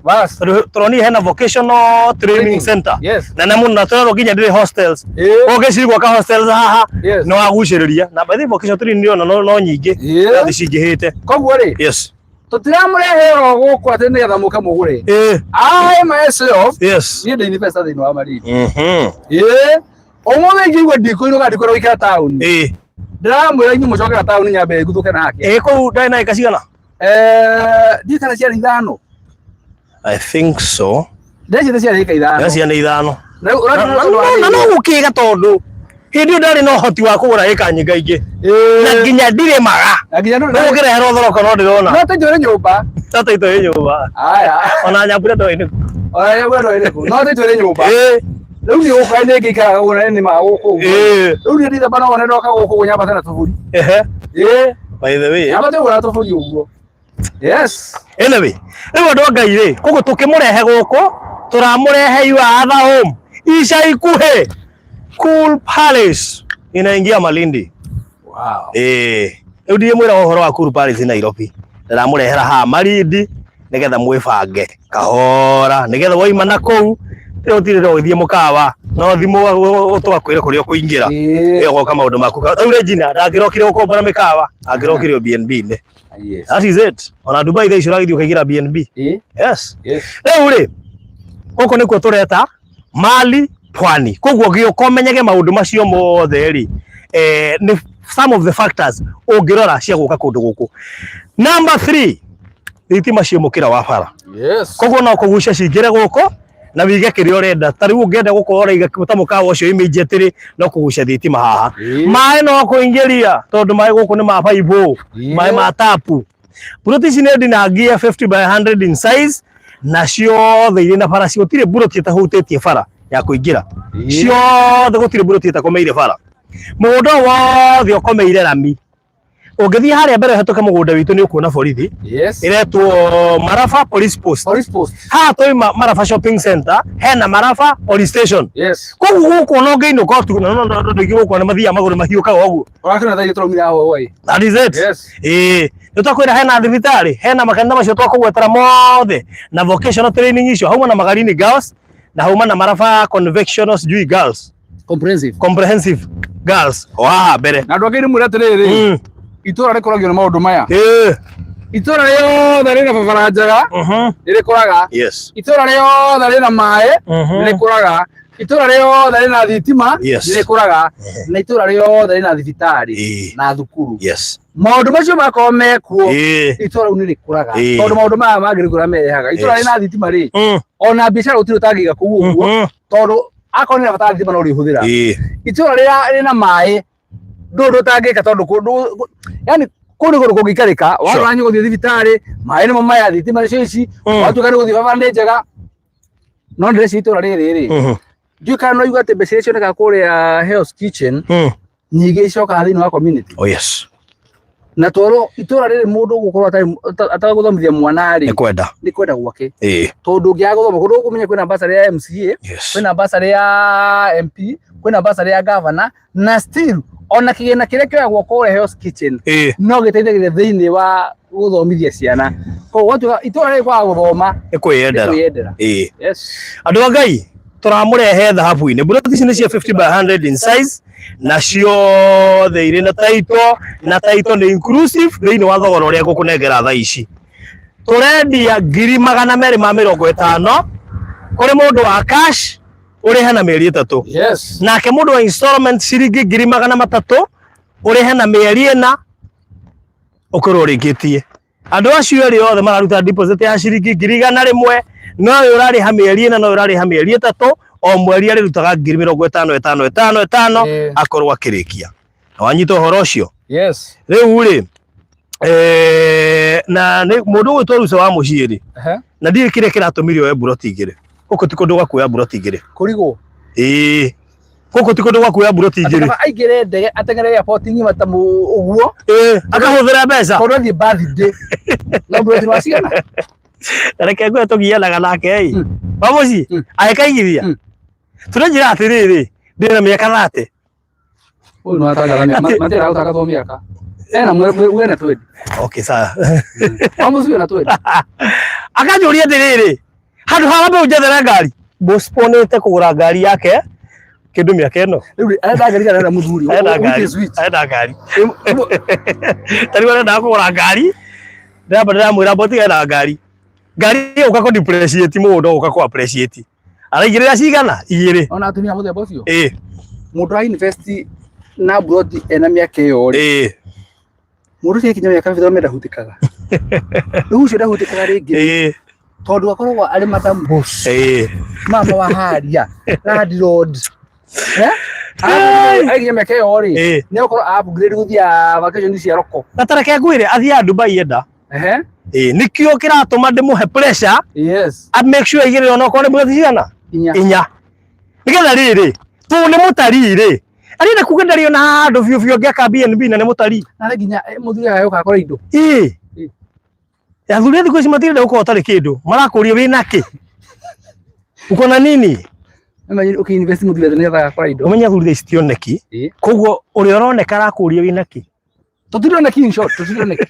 Bas. Tondũ tũronire hena vocational training Training. center. Yes. Na na mũno na tũrerwo nginya ndĩrĩ hostels. Ĩĩ. Ũngĩciria gwaka hostels haha Yes. nĩ wagucĩrĩria. Na by the way vocational training ona no nyingĩ. Ĩĩ. Irathi cingĩhĩte. Koguo rĩ, Yes. tũtiramũrehe oro gũkũ atĩ nĩgetha mũke mũgũre. Ĩĩ. I myself Yes. niĩ ndĩ investor thĩinĩ wa Malindi. Ĩĩ. Ũmũthĩ ingĩigua ndikũinũka ndikwenda gũikara taũni. Ĩĩ. Ndĩramwĩra inyuĩ mũcokera taũni nyambe nguthũke nake. Ĩĩ kũu ndarĩ na ĩka cigana? Ndiũĩ kana ciarĩ ithano. I think so. Ndĩreciria ciarĩ ĩka ithano. Ndĩreciria nĩ ithano. Na rĩu ũratiga Na tondũ wa na rĩrĩ. no gũkĩga tondũ hĩndĩ ĩyo ndarĩ na ũhoti wa kũgũra ĩka nyingaingĩ. Na Ĩĩ. nginya ndirĩmaga. Na nginya ndũrĩ Rĩu ũkĩreherwo thoroko no ndĩrona. No tũitũ ĩrĩ nyũmba. Tata itũ ĩ nyũmba. Aya. Ona nyambura ndũĩ nĩkũ. Ona nyambura ndũĩ nĩkũ. No tũitũ ĩrĩ nyũmba. Ĩĩ. Rĩu niĩ gũkũ nĩ ngĩikaraga ũguo na nĩ nĩmaga gũkũ ũguo. Ĩĩ. Rĩu niĩ ndithamba no wone ndoka gũkũ ũguo nyambate na tũburi. Ehe. Ĩĩ. By the way. Nyambate ũguo na tũburi ũguo. Yes. Anyway, rĩu andũ a Ngai rĩ, koguo tũkĩmũrehe gũkũ, tũramũrehe your other home ica ikuhĩ Cool Palace inaingia Malindi. Wow. Ĩĩ, rĩu ndirĩmwĩra ũhoro wa Cool Palace Nairobi, ndĩramũrehera haha Malindi nĩgetha mwĩbange kahora, nĩgetha waima na kũu rĩu ũtirĩ ũgĩthiĩ mũkawa no thimũ tũgakwĩra kũrĩa ũkũingĩra Ĩĩ. ĩyo goka maũndũ maku. Rĩu Regina ndangĩrokire gũkombora mĩkawa, angĩrokire o B&B-inĩ. Yes. That is it. Ona Dubai thaa ici ũragĩthiĩ ũkaingĩra B&B. Ĩĩ. Yes. Yes. Rĩu rĩ, gũkũ nĩkuo tũreta mali pwani. Koguo gĩũka ũmenyage maũndũ macio mothe rĩ, nĩ some of the factors ũngĩrora cia gũka kũndũ gũkũ. Number 3, thitima ciĩ mũkĩra wa bara. Yes. Koguo no kũgucia cingĩre gũkũ na wige kĩrĩa ũrenda. Ta rĩu ũngĩenda gũkorwo ũraiga ta mũkawa ũcio immediately no kũgucia thitima haha. Ĩĩ. Maĩ no kũingĩria tondũ maĩ gũkũ nĩ ma baibũ, Ĩĩ. maĩ ma tapu. Buroti ici nĩ ndinangie 50 by 100 in size na ciothe irĩ na bara, gũtirĩ buroti ĩtahutĩtie bara ya kũingĩra. Ĩĩ. Ciothe gũtirĩ buroti ĩtakomeire bara. Mũgũnda ũyũ wothe ũkomeire rami. Ũngĩthiĩ harĩa mbere ũhetũke mũgũnda witũ nĩ ũkuona borithi Yes. ĩretwo Marafa Police Post. Police post. Haha twauma Marafa Shopping Center hena Marafa Police Station. Yes. Koguo gũkũ ona ũngĩinũka ũtukũ na no andũ aingĩ gũkũ nĩ mathiaga magũrũ mahiũkaga ũguo. Ũrakĩona thaa iria tũraumire haha ũguo ĩ. That is it. Yes. Ĩĩ, nĩ twakwĩra hena thibitarĩ, hena makanitha macio twakũgwetera mothe na vocational training icio hauma na Magarini Girls na hauma na Marafa Convectional sijui Girls Comprehensive. Comprehensive Girls o haha mbere. Na andũ angĩ ndĩmwĩre atĩrĩrĩ, itũra rĩkũragio nĩ maũndũ maya. Ĩĩ. Itũra rĩothe rĩna barabara njega nĩ rĩkũraga. Yes. Itũra rĩothe rĩna maĩ nĩ rĩkũraga. Itũra rĩothe rĩna thitima Yes. nĩ rĩkũraga. Na itũra rĩothe rĩna thibitarĩ Ĩĩ. na thukuru. Yes. Maũndũ macio makorwo mekuo Ĩĩ. itũra rĩu nĩ rĩkũraga. Ĩĩ. Tondũ maũndũ maya mangĩ nĩ kũrĩa merehaga. Itũra Yes. rĩna thitima rĩ, ona biacara gũtirĩ ũtangĩiga kũu ũguo tondũ akorwo nĩ rabatara thitima no ũrĩhũthĩra. Ĩĩ. Itũra rĩrĩa rĩna maĩ ndũrĩ ũndũ ũtangĩka tondũ kũndũ yani kũu nĩ kũndũ kũngĩikarĩka warora nĩ gũthiĩ thibitarĩ maĩ nĩmo maya thitima nĩcio ici watuĩka nĩ gũthiĩ barabara nĩ njega no ndĩreciria itũra rĩrĩ rĩ ndiũĩ kana no igua atĩ mbeca iria cionekaga kũrĩa Hell's Kitchen nyingĩ icokaga thĩinĩ wa community Oh yes. na tondũ itũra rĩrĩ mũndũ ũgũkorwo atagũthomithia mwana rĩ Nĩ kwenda. nĩ kwenda gwake Ĩĩ. tondũ ũngĩaga gũthoma kũndũ ũkũmenya kwĩna bursary ya MCA Yes. kwĩna bursary ya MP kwĩna bursary ya governor na still ona kĩgĩna kĩrĩa kĩoyagwo kũrĩa Hell's Kitchen Ĩĩ. no gĩteithagĩrĩria thĩinĩ wa gũthomithia ciana koguo gwatuĩka itũra rĩrĩ kwaga gũthoma Nĩ kwĩyendera. nĩ kwĩyendera Ĩĩ. yes Andũ a Ngai tũramũrehe thahabu-inĩ. Buroti ici nĩ cia 50 by 100 in size na ciothe irĩ na title na title nĩ inclusive thĩinĩ wa thogora ũrĩa ngũkũnengera thaa ici. Tũrendia 250,000 kũrĩ mũndũ wa cash ũrĩhe na mĩeri 3. yes Nake mũndũ wa installment ciringi 300,000 ũrĩhe na mĩeri 4 ũkorwo ũrĩkĩtie. Andũ acio erĩ othe mararuta deposit ya ciringi 100,000 no ũyũ ũrarĩha mĩeri 4 na ũyũ ũrarĩha mĩeri 3 o mweri arĩrutaga 50,000 5 5 5 Ĩĩ. akorwo akĩrĩkia. Na wanyita ũhoro ũcio? yes Rĩu rĩ na nĩ mũndũ ũgwĩtwo Ruca wa mũciĩ rĩ Ehe. na ndiũĩ kĩrĩa kĩratũmire oe buroti igĩrĩ. Gũkũ ti kũndũ gwa kuoya mburoti igĩrĩ. Kũrigwo. Ĩĩ. Gũkũ ti kũndũ gwa kuoya mburoti Atĩ igĩrĩ. kaba aingĩre ndege ateng'ere airport ng'ima ta ũguo. Ĩĩ, akahũthĩra mbeca. Tondũ athiĩ birthday. Na mburoti wa cigana? Na reke ngwĩre tũgianaga nake ĩ. Wa mũciĩ agĩkaigithia. Tũranjĩra atĩrĩrĩ, ndĩna mĩaka 30. Ũyũ nĩ watangatha mĩaka, matira gũtangathwo mĩaka. Ena mwene 20. Okay, sawa. Wa mũciĩ wĩna 20. Akanjũria atĩrĩrĩ, handũ ha wambe ũnjethere ngari, postponĩte kũgũra ngari yake kĩndũ mĩaka ĩno. Rĩu arenda ngari kana arenda mũthuri? Arenda Which ngari. is which? Arenda ngari. Ta rĩu arenda kũgũra ngari, ndĩramba ndĩramwĩra mbotige na ngari. Ngari ĩyo ũka kũ depreciate mũgũnda ũka kũ appreciate. Araigĩrĩra cigana? Igĩrĩ. Ona atumia mũthemba ũcio? Ĩĩ. Mũndũ ara invest na mburoti ena mĩaka ĩyo rĩ. Ĩĩ. Mũndũ ũcio akinya mĩaka 50 ndahutĩkaga. Rĩu ũcio ndahutĩkaga rĩngĩ. Ĩĩ. Tondũ akoragwo arĩ madam boss. Ĩĩ. Mama wa haria, landlord. Eh? Aikinya mĩaka ĩyo rĩ, Ĩĩ. nĩ egũkorwo upgrade gũthiĩ vacation cia roko. Na ta reke ngwĩre athiaga Dubai enda. Ehe. Ĩĩ, nĩkĩo kĩratũma ndĩmũhe pressure Yes. a make sure aigĩrĩre onokorwo nĩ mburoti cigana? Inya. Inya. Nĩgetha rĩrĩ, tondũ nĩ mũtarii rĩ, arenda kuga ndarĩ ona handũ biũ biũ angĩaka B&B na nĩ mũtarii. Na nĩ nginya mũthuri agagĩũka akore indo. Ĩĩ. Ĩĩ. Athuri a thikũ ici matirenda gũkorwo ũtarĩ kĩndũ, marakũria wĩna kĩ? Uko na nini? Nĩ ũkĩ invest mũthuri atĩ nĩgetha agakora indo. Ũmenye athuri thaa ici ti oneki. Ĩĩ. Koguo ũrĩa ũroneka arakũria wĩna kĩ? Tũtirĩ oneki in short, tũtirĩ oneki.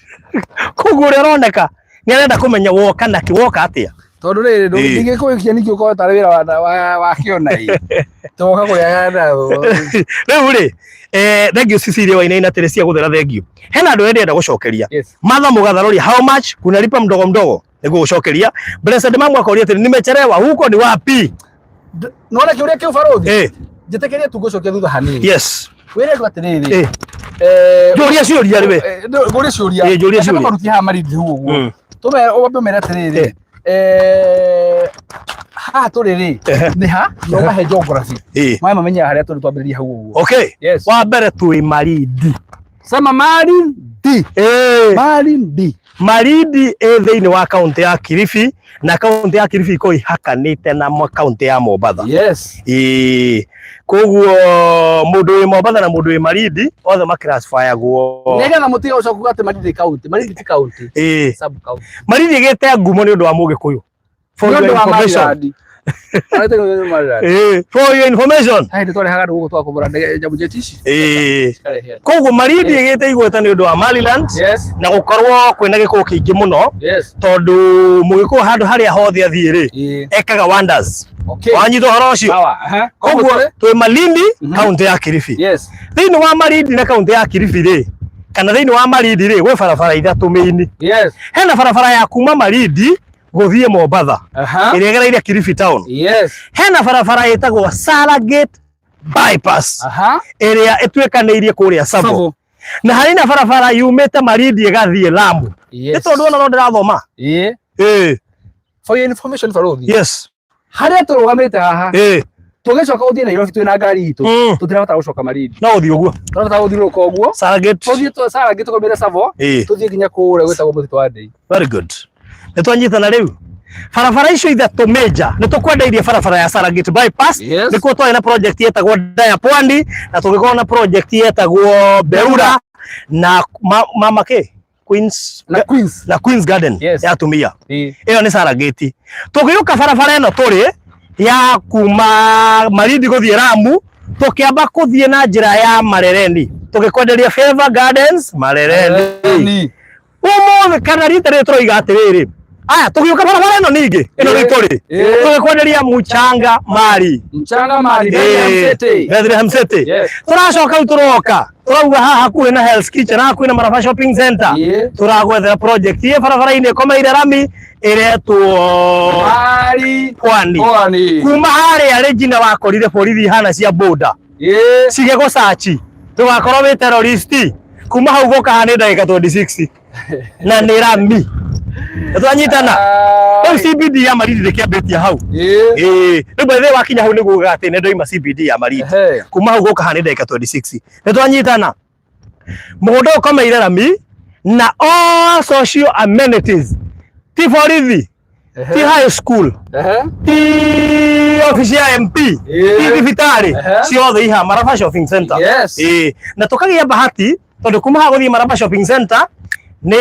Koguo ũrĩa ũroneka nĩ arenda kũmenya woka nakĩ, woka atĩa? Tondũ rĩrĩ Ĩĩ. ndingĩkũgĩkia ningĩ ũkorwo tarĩ wĩra wa kĩona ĩ. Tũgoka kũrĩa na Rĩu rĩ, thengio Cecilia Wainaina atĩrĩ cia gũthera thengio. Hena andũ arĩa ndĩrenda gũcokeria. Yes. Martha Mũgatharoria, how much kunalipa mdogo mdogo? Nĩguo gũcokeria. Blessed Mamu akoria atĩrĩ, nimechelewa, huko ni wapi? Nona kĩũria kĩu barothi? Eh. Njĩtĩkĩrie tu ngũcokia thutha hanini. Yes. Wĩre andũ atĩrĩrĩ. Eh. Njũria ciũria rĩ we. Ngũrie ciũria. Eh, njũria Reke ciũria. tũmarutie haha Malindi hau ũguo. Tũmere wambe ũmere atĩrĩrĩ. Haha tũrĩ rĩ, nĩ ha? Na ũmahe geography. Eh. Maĩ mamenyaga harĩa tũrĩ twambĩrĩrie hau ũguo. Okay. Yes. Wa mbere twĩ Malindi. Sema Malindi. Eh. Malindi. Malindi ĩ thĩinĩ wa kaunti ya Kilifi na kaunti ya Kilifi ĩkoragwo ĩhakanĩte na kaunti ya Mombatha. Yes. Ĩĩ. Koguo mũndũ wĩ Mombatha na mũndũ wĩ Malindi othe makiracifayagwo. Nĩgetha mũtige gũcoka kuga atĩ Malindi county. Malindi ti county. Ĩĩ. Sub county. Malindi ĩgĩte ngumo nĩ ũndũ wa Mũgĩkũyũ. For Nĩ your ũndũ wa information. Maryland. Arete nĩ Maryland. Ĩĩ. For your information. Hai nĩ twarehaga andũ gũkũ twakũbũra ndege nyamũ jet ici. Ĩĩ. Cikarehe. Koguo Malindi ĩgĩte igweta nĩ ũndũ wa Maryland Yes. na gũkorwo kwĩna gĩkũyũ kĩingĩ mũno Yes. tondũ mũgĩkũyũ handũ harĩa hothe athiĩ rĩ Ĩĩ. ekaga wonders. Okay. Wanyita ũhoro ũcio? Sawa. Aha. Koguo twĩ Malindi kaunti ya Kilifi. Yes. Thĩinĩ wa Malindi na kaunti ya Kilifi rĩ, kana thĩinĩ wa Malindi rĩ, gwĩ barabara ithatũ mĩini. Yes. Hena barabara ya kuma Malindi gũthiĩ Mombatha Aha. ĩrĩa ĩgereire Kilifi town. Yes. Hena barabara ĩtagwo Saragate Bypass Aha. ĩrĩa ĩtuĩkanĩirie kũrĩa Savo. Savo. Na harĩ na barabara yumĩte Malindi ĩgathiĩ Lamu. Yes. Nĩ tondũ ona no ndĩrathoma. Ĩĩ. Ĩĩ. For your information barothi. Yes. Harĩa tũrũgamĩte haha. Ĩĩ. Tũgĩcoka gũthiĩ Nairobi twĩna ngari itũ. Tũtirabatara gũcoka Malindi. No ũthiĩ ũguo. Tũrabatara gũthiũrũrũka ũguo. Saragate. Tũthiĩ Saragate tũkomere Savo. Ĩĩ. Tũthiĩ nginya kũrĩa gwĩtagwo mũtitũ wa Ndei. Very good. Nĩ twanyitana rĩu. Barabara icio ithatũ major nĩ tũkwendeirie barabara ya Saragate Bypass. Yes. Nĩkuo twarĩ na project yetagwo Daya Pwani na tũgĩkorwo na project yetagwo Berura na mama kĩ Queens Na Queens. na Queens Garden Yes. ya atumia. Ĩĩ. Ĩyo nĩ Saragate. Tũgĩũka barabara ĩno tũrĩ ya kuma Malindi gũthiĩ Lamu tũkĩamba kũthiĩ na njĩra ya Marereni tũgĩkwenderia Favor Gardens Marereni. Ũmũthĩ kana rita rĩrĩ tũroiga atĩrĩrĩ, aya tũgĩũka barabara ĩno ningĩ ĩno rĩu tũrĩ tũgĩkwenderia Mchanga Mali. Mchanga Mali, Bethlehem City. Bethlehem City. Yes. Tũracoka rĩu tũroka tũrauga haha hakuhĩ na Hell's Kitchen hakuhĩ na Maraba Shopping Center. Tũragwethera project ĩ barabara-inĩ ĩkomeire rami ĩretwo Mali Pwani. Pwani. Kuma harĩa Regina wakorire borithi ihana cia boda cigĩgũcaci ndũgakorwo wĩ terrorist kuma hau gũka haha nĩ ndagĩka 26 na nĩ rami. Nĩtwanyitana. Rĩu CBD ya Malindi ndĩkĩambĩtie hau. Ĩĩ. Rĩu by the way wakinya hau nĩguo ugaga atĩ nĩ ndoima CBD ya Malindi. Kuma hau gũka haha nĩ ndagĩka 26. Nĩtwanyitana. Mũgũnda ũyũ ũkomeire rami na all social amenities. Ti borithi. Ti high school, ti ofici ya MP, ti thibitarĩ, ciothe iha Maraba Shopping Center. Ĩĩ, na tũkagĩa bahati tondũ kuma haha gũthiĩ Maraba Shopping Center nĩ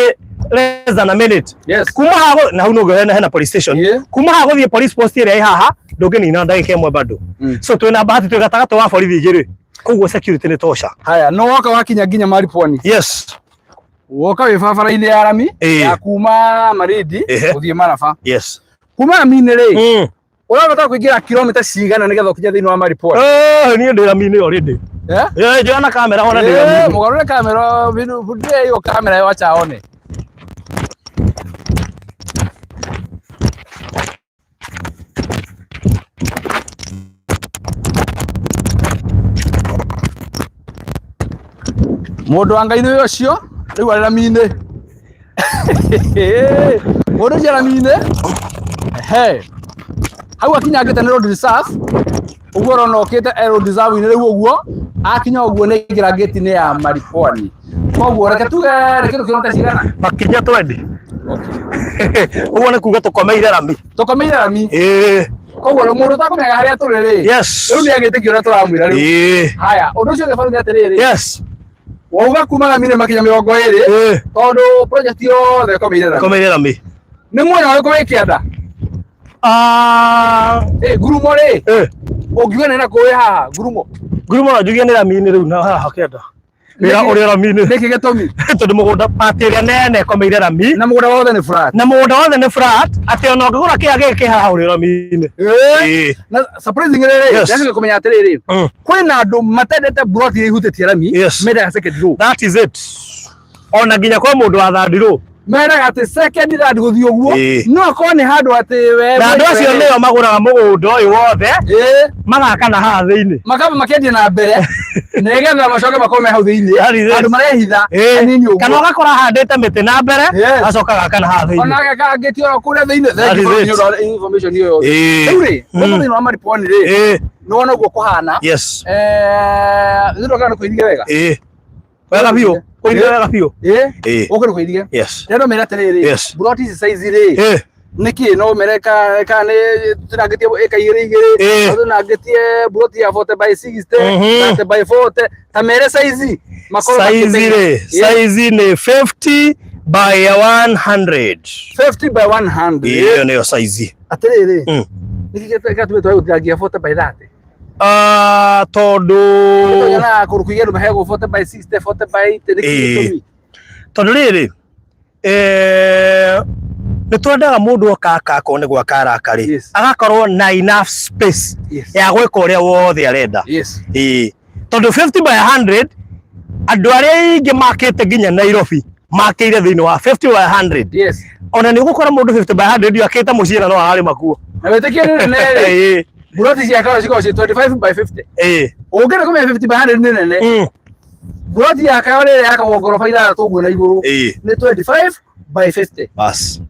less than a minute. Kuma haha na hau nĩguo hena hena police station. Kuma haha gũthiĩ police post ĩrĩa ĩ haha ndũngĩnina ndagĩka ĩmwe bado. So twĩna bahati twĩ gatagatĩ wa borithi igĩrĩ, koguo security nĩ tosha. Haya, no woka wakinya nginya Maripwani. Woka wĩ barabara-inĩ ya rami ya kuma Malindi gũthiĩ Maraba. Kuma rami-inĩ rĩ, ũrabatara kũingĩra kilomita cigana nĩgetha ũkinye thĩinĩ wa Maripwani? Eh, niĩ ndĩ rami-inĩ already. Eh? Eh, njoya kamera ona ndĩ rami-inĩ. Mũgarũre kamera, vundia hiyo kamera wacha aone. Mũndũ wa Ngai nĩ ũcio rĩu arĩ rami-inĩ. Mũndũ ũcio rami-inĩ, ehe, hau akinyangĩte nĩ road reserve, ũguo ũrona okĩte e road reserve-inĩ rĩu ũguo, akinya ũguo nĩ aingĩra gate-inĩ ya Maripwani. Koguo reke tuge nĩ kĩndũ kilomita cigana? Makinya 20. Ũguo nĩ kuga tũkomeire rami. Tũkomeire rami. Ĩĩ. Koguo mũndũ ũtakũmenyaga harĩa tũrĩ rĩ, rĩu nĩ agĩtĩkia ũrĩa tũramwĩra rĩu. Haya, ũndũ ũcio ũngĩ bado nĩ atĩrĩrĩ, wauga kuma rami-inĩ makinya 20, tondũ project yothe ĩkomeire rami. Komeire rami. Nĩ mwena ũrĩkũ wĩ kĩanda? Ngurumo rĩ, ũngiuga nĩ nakũ wĩ haha ngurumo? Ngurumo no njugie nĩ rami-inĩ rĩu na haha kĩanda. Wĩra ũrĩ rami-inĩ. Nĩkĩ gĩtũmi? Tondũ mũgũnda part ĩrĩa nene ĩkomeire rami. Na mũgũnda wothe nĩ flat. Na mũgũnda wothe nĩ flat, atĩ ona ũngĩgũra kĩga gĩkĩ kĩ haha ũrĩ rami-inĩ. Na surprisingly rĩ, ndĩracoka kũmenya atĩrĩrĩ, kwĩna andũ matendete plot iria ihutĩtie rami, mendaga second row. That is it. Ona nginya kwa mũndũ wa third row. Mendaga atĩ second third gũthiĩ ũguo, no akorwo nĩ handũ atĩ we Na andũ acio nĩo magũraga mũgũnda ũyũ wothe, magaka na haha thĩinĩ. Makamba makĩendia na mbere, nĩgetha macoke makorwo me hau thĩinĩ. Andũ marehitha hanini ũguo. Kana ũgakora ahandĩte mĩtĩ na mbere, acoka agaka na haha thĩinĩ. Ona ageka ngĩti oro kũrĩa thĩinĩ. Thank you for the information ĩyo yothe. Rĩu rĩ, gũkũ thĩinĩ wa Maripwani rĩ, nĩ wona ũguo kũhana. Nĩ ndũkaga nĩ kũirige wega. Wega biũ. Kũirige wega biũ. Gũkũ nĩ kũirige. Rĩu mera atĩrĩrĩ, plot ici size rĩ, nĩkĩ no mere ka nĩ tũnangĩtie ĩka igĩrĩ igĩrĩ, tũnangĩtie plot ya 40 by 60, 30 by 40, ta mere size makorwo Size rĩ, size nĩ 50 by 100. 50 by 100. Ĩyo nĩyo size. Atĩrĩrĩ, nĩkĩ gĩatũmĩte twage gũtinangia 40 by 30? Tondũ Tũnyonaga kũndũ kũingĩ andũ maheagwo 40 by 60, 40 by 80, nĩkĩ gĩtũmi? Tondũ rĩrĩ, nĩ twendaga mũndũ oka aka akorwo nĩ gwaka araka rĩ, agakorwo na enough space ya gwĩka ũrĩa wothe arenda. Tondũ 50 by 100 andũ arĩa aingĩ makĩte nginya Nairobi makĩire thĩinĩ wa 50 by 100. Ona nĩ ũgũkora mũndũ 50 by 100 akĩte mũciĩ na no ararĩma kuo. Na wĩtĩkie nĩ nene rĩ, buroti cia Kawa cikoragwo ciĩ 25 by 50. Ũngĩenda kũmenya 50 by 100 nĩ nene, buroti ya Kawa rĩrĩa yakagwo ngoroba ithathatũ ũguo na igũrũ nĩ 25 by 50. Bas.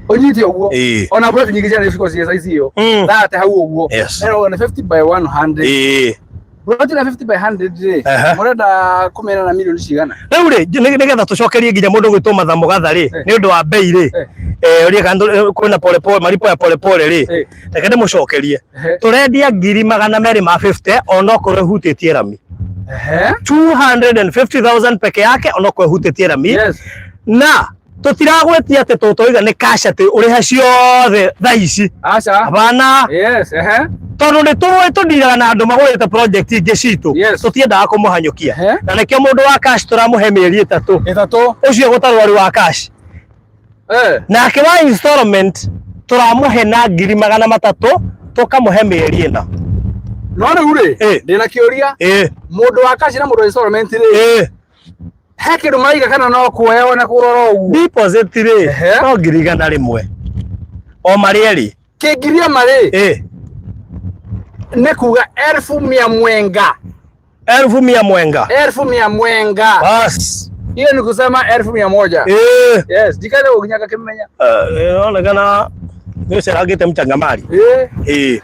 Ũnyite ũguo. Ona buroti nyingĩ cia cikoragwo ciĩ size ĩyo. Thate hau ũguo. Ĩno nĩ 50 by 100. Buroti na 50 by 100 rĩ, mũrenda kũmĩena na milioni cigana? Rĩu rĩ, nĩgetha tũcokerie nginya mũndũ ũgwĩtwo Matha Mũgatha rĩ, nĩ ũndũ wa bei rĩ, ũrĩa kana kwĩna pole pole, malipo ya pole pole rĩ, reke ndĩmũcokerie. Tũrendia 250,000 onokorwo ĩhutĩtie rami. 250,000 peke yake onokorwo ĩhutĩtie rami. Na tũtiragwĩtia atĩ tũtoiga nĩ cash atĩ ũrĩhe ciothe thaa ici. Aca. Hapana. Tondũ nĩ tũĩ tũndiraga na andũ magũrĩte project ingĩ citũ. Tũtiendaga kũmũhanyũkia. Na nĩkĩo mũndũ wa cash tũramũhe mĩeri ĩtatũ. Ĩtatũ. Ũcio gũtarwo arĩ wa cash. Nake wa installment tũramũhe na 300,000 tũkamũhe mĩeri ĩna. No rĩu rĩ, ndĩna kĩũria. Mũndũ wa cash na mũndũ wa installment rĩ, he kĩndũ maraiga kana no kuoya na kũrora ũguo? Deposit rĩ, no 100,000. O marĩ erĩ. Kĩngiria marĩ? Nĩ kuga elfu mia mwenga. Elfu mia mwenga. Elfu mia mwenga. Bas. Hiyo ni kusema 1,100. Yes, jikale uginya kakimenya. Inaonekana nĩ ũcerangĩte mchangamari.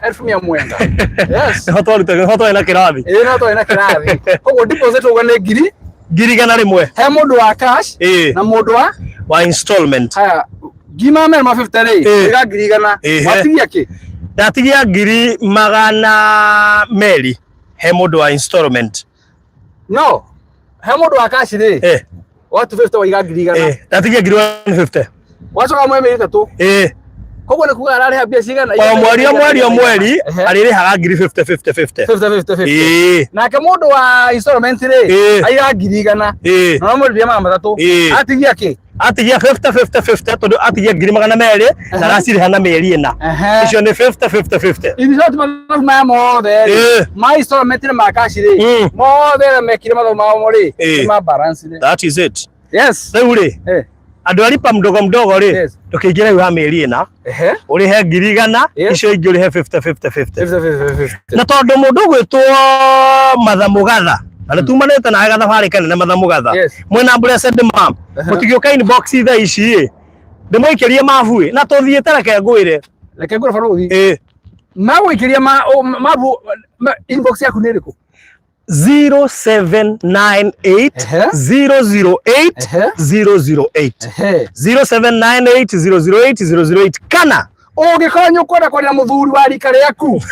Elfu mia mwenga. Yes. Nĩho twarutagwo, nĩho twarĩ na kĩrathi. Nĩho twarĩ na kĩrathi. Koguo deposit uga nĩ ngiri? 100,000. He mũndũ wa cash na mũndũ wa wa installment. Haya, Ngima merĩ ma 50 rĩ, Ĩĩ. wĩga 100,000. Ĩhĩ. Watigia kĩ? Ndatigia 200,000 he mũndũ wa installment. No. He mũndũ wa cash rĩ. Wa 250 waiga 100,000. Ndatigia 150. Wacoka mwe mĩeri 3. Koguo nĩ kuga ararĩha mbia cigana? O mweri o mweri o mweri Ehe. arĩrĩhaga ngiri 50 50 50. 50 50 50. Nake mũndũ wa installment rĩ, aiga 100,000. Na no mwenderie 300. Atigia kĩ? Atigia 50 50 50 tondũ atigia 200,000 na aracirĩha na mĩeri 4. Icio nĩ 50 50 50. In short, mathabu maya mothe rĩ, ma installment na ma cash rĩ, mothe arĩa mekire mathabu mao rĩ, nĩ ma balance rĩ. That is it. Yes. Rĩu rĩ, andũ a lipa mdogo mdogo rĩ, ndũkĩingĩre rĩu ha mĩeri 4, ũrĩhe 100,000, icio ingĩ ũrĩhe 50 50 50. 50 50 50. Na tondũ mũndũ ũgwĩtwo Matha Mũgatha, na nĩ tumanĩte nawe gathabarĩ kanene Matha Mũgatha, mwĩna Blessed Mom, mũtigĩũka inbox thaa ici ĩ, ndĩmũikĩrie mabu ĩ, na tũthiĩte reke ngwĩre. Reke ngwĩre barũthi. Magũikĩria mabu, inbox yaku nĩ ĩrĩkũ? 0798 008 008. 0798 008 008 kana Ũngĩkorwo nĩ ũkwenda kwaria na mũthuri wa rika rĩaku,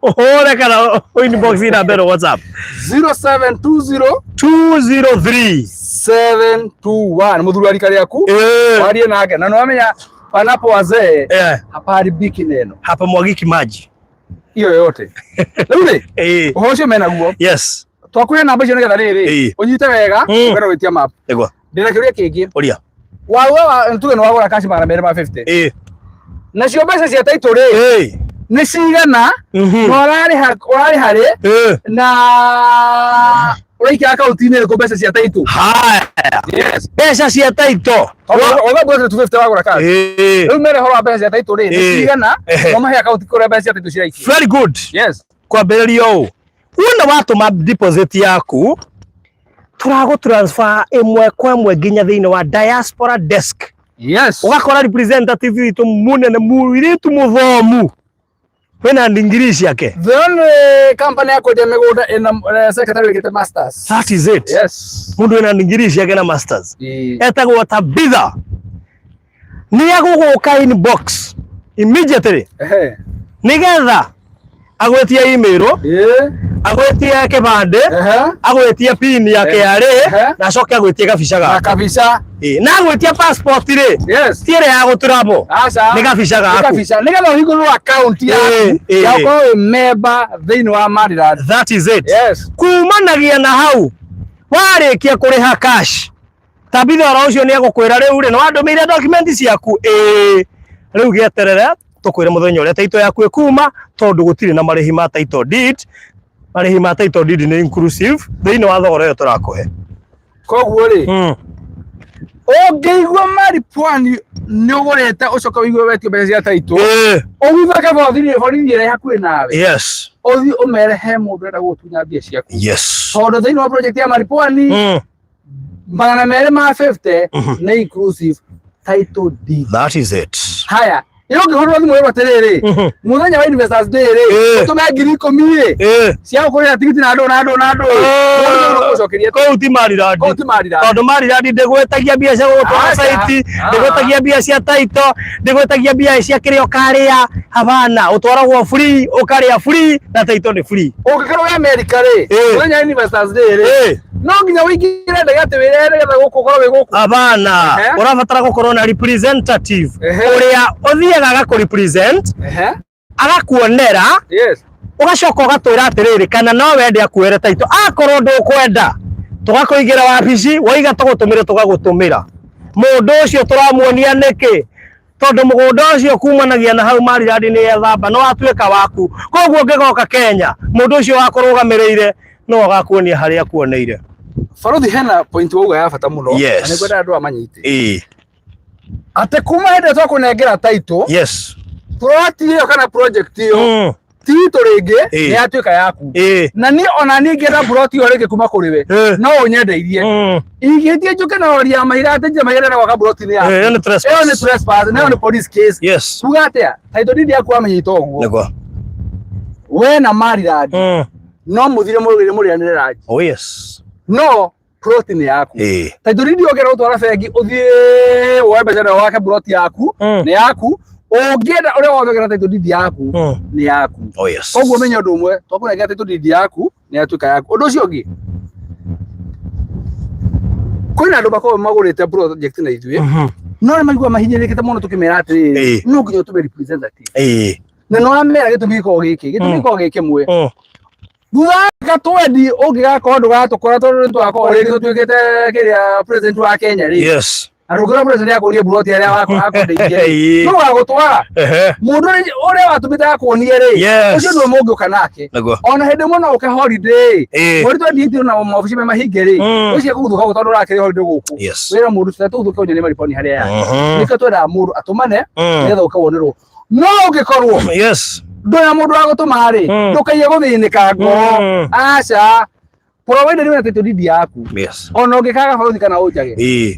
ũhũre kana inbox na mbere WhatsApp 0720 203 721 mũthuri wa rika rĩaku, warie nake na nĩwamenya panapo wazee hapaharibiki neno. Hapa mwagiki maji Iyo yote. Rĩu rĩ, ũhoro ũcio menaguo. Twakũhe namba icio nĩgetha rĩrĩ, ũnyite wega, ũkenda gwĩtia map. Nĩguo. Ndĩna kĩũria kĩngĩ. Ũria. Wauga wa tuge nĩ wagũra cash 250. Nacio mbeca cia title rĩ, nĩ cigana, na ũrarĩha ũrarĩha rĩ, na ũraikia akaunti-inĩ ĩrĩkũ mbeca cia title? Haya. Yes. Mbeca cia title. Wauga mbura 250 wagũra cash. Rĩu mere ũhoro wa mbeca cia title rĩ, nĩ cigana, na ũmahe akaunti kũrĩa mbeca cia title ciraikio. Very good. Kwambĩrĩria ũũ. Wona watũma deposit yaku, tũragũ transfer ĩmwe kwa ĩmwe nginya thĩinĩ wa diaspora desk. Ũgakora representative witũ mũnene mũirĩtu mũthomu wĩna ndingiri ciake. The only company ya kwendia mĩgũnda ĩna secretary wĩkĩte masters. That is it. Mũndũ wĩna ndingiri ciake na masters. Etagwo Tabitha. Nĩ egũgũka inbox immediately. Nĩgetha agwĩtie email, agwĩtie kĩbandĩ, agwĩtie pin ya KRA, na acoke agwĩtie gabica Na gaka. kabica. Na agwĩtie passport rĩ, ti ĩrĩa ya gũtũrabo. Aca. Nĩ gabica Nĩ gaku. kabica. Nĩgetha ũhingũrwo account yaku ya ũkorwo wĩ member thĩinĩ wa Maryland. That is it. Kumanagia na hau warĩkia kũrĩha cash, Tabitha oro ũcio nĩ egũkwĩra rĩu rĩ, nĩ wandũmĩire document ciaku? Ĩĩ. Rĩu gĩeterere tũkwĩre mũthenya ũrĩa title yaku ĩkuma, tondũ gũtirĩ na marĩhi ma title deed. Marĩhi ma title deed nĩ inclusive thĩinĩ wa thogora ĩyo tũrakũhe. Koguo rĩ, ũngĩigua Mari Pwani nĩ ũgũrĩte ũcoke ũigue wetio mbeca cia title, ũgithake borithi borithi ĩrĩa ĩ hakuhĩ nawe. Ũthiĩ ũmere he mũndũ ũrenda gũgũtunya mbia ciaku. Tondũ thĩinĩ wa project ya Mari Pwani, 250 nĩ inclusive title deed. That is it. Haya, ĩ ũngĩhũrĩrwo thimũ wĩrwo atĩrĩrĩ, mũthenya wa Investors Day rĩ, ũtũme 10,000 rĩ, cia gũkũrĩra tigiti na ndũ na ndũ na ndũ. Mũndũ ũgũcokeria Kũu ti Maryland. Kũu ti Maryland. Tondũ Maryland ndĩgwĩtagia mbia cia gũgũtwara Aca. site, ndĩgwĩtagia mbia cia title, ndĩgwĩtagia mbia cia kĩrĩa ũkarĩa. Hapana, ũtwaragwo free, ũkarĩa free na title nĩ free. Ũngĩkorwo wĩ America rĩ, mũthenya wa Investors Day rĩ, no nginya ũingĩre ndege atĩ wĩrehe nĩgetha gũkũ ũkorwo wĩ gũkũ. Hapana, ũrabatara gũkorwo na representative ũrĩa ũthiaga agakũ represent, agakuonera, ũgacoka ũgatwĩra atĩrĩrĩ, kana no wende akuoere title. Akorwo ndũkwenda, tũgakũigĩra wabici, waiga tũgũtũmĩre tũgagũtũmĩra. Mũndũ ũcio tũramuonia nĩkĩ? Tondũ mũgũnda ũcio kumanagia na hau Maryland nĩ ethamba, nĩ watuĩka waku. Koguo ũngĩgoka Kenya, mũndũ ũcio wakũrũgamĩrĩire no agakuonia harĩa akuoneire. Barothi, hena point wauga ya bata mũno, na nĩ ngwenda andũ amanyite. Atĩ kuma hĩndĩ ĩrĩa twakũnengera title, plot ĩyo kana project ĩyo ti itũ rĩngĩ, nĩ yatuĩka yaku. Na niĩ ona niĩ ingĩenda plot ĩyo rĩngĩ kuma kũrĩ we, no ũnyendeirie. Ingĩthiĩ njũke na rori ya mahiga atĩ njĩra mahiga ndĩrenda gwaka plot-inĩ yaku. Ĩyo nĩ trespass. Ĩyo nĩ trespass, na ĩyo nĩ police case. Kuga atĩa? Title deed yaku wamenyita ũguo. Nĩguo. We na Maryland no mũthire mũrĩanĩre ranji. Oh yes. No Plot nĩ yaku. Title deed ũngĩenda gũtwara bengi ũthiĩ woe mbeca nayo wake plot yaku nĩ yaku. Ũngĩenda ũrĩa wothe ũngĩenda title deed yaku nĩ yaku. Oh yes. Koguo menya ũndũ ũmwe, twakũnengera title deed yaku nĩ yatuĩka yaku. Ũndũ ũcio ũngĩ, kwĩna andũ makoragwo magũrĩte project na ithuĩ no nĩ maigua mahinyĩrĩrĩkĩte mũno tũkĩmera atĩrĩrĩ, no nginya ũtũme representative, na nĩ wamera gĩtũmi gĩkoragwo gĩkĩ, gĩtũmi gĩkoragwo gĩ kĩmwe. Thutha wa mĩaka 20 ũngĩgakorwo ndũgatũkora tondũ nĩ twakorwo rĩngĩ tũtuĩkĩte kĩrĩa president wa Kenya rĩ, na ndũngĩona president akũrie buroti arĩa akwendeirie rĩ, nũ wagũtwara? Mũndũ ũrĩa watũmĩte akuonie rĩ, ũcio nĩwe mũngĩũka nake. Ona hĩndĩ ĩmwe no ũke holiday, mweri 28 na maobici me mahinge rĩ, ũcio egũgũthũka gũkũ tondũ ũrakĩrĩ holiday gũkũ. Wĩra mũndũ tũthe tũgũthũke ũnyone mariboni harĩa yake. Nĩkĩo twendaga mũndũ atũmane nĩgetha ũke wonerwo. No ũngĩkorwo ndũrĩ na mũndũ wa gũtũma rĩ, ndũkaiye gũthĩnĩka ngoro. Aca, provided wĩna title deed yaku. Ona ũngĩkaga barothi kana ũnjage,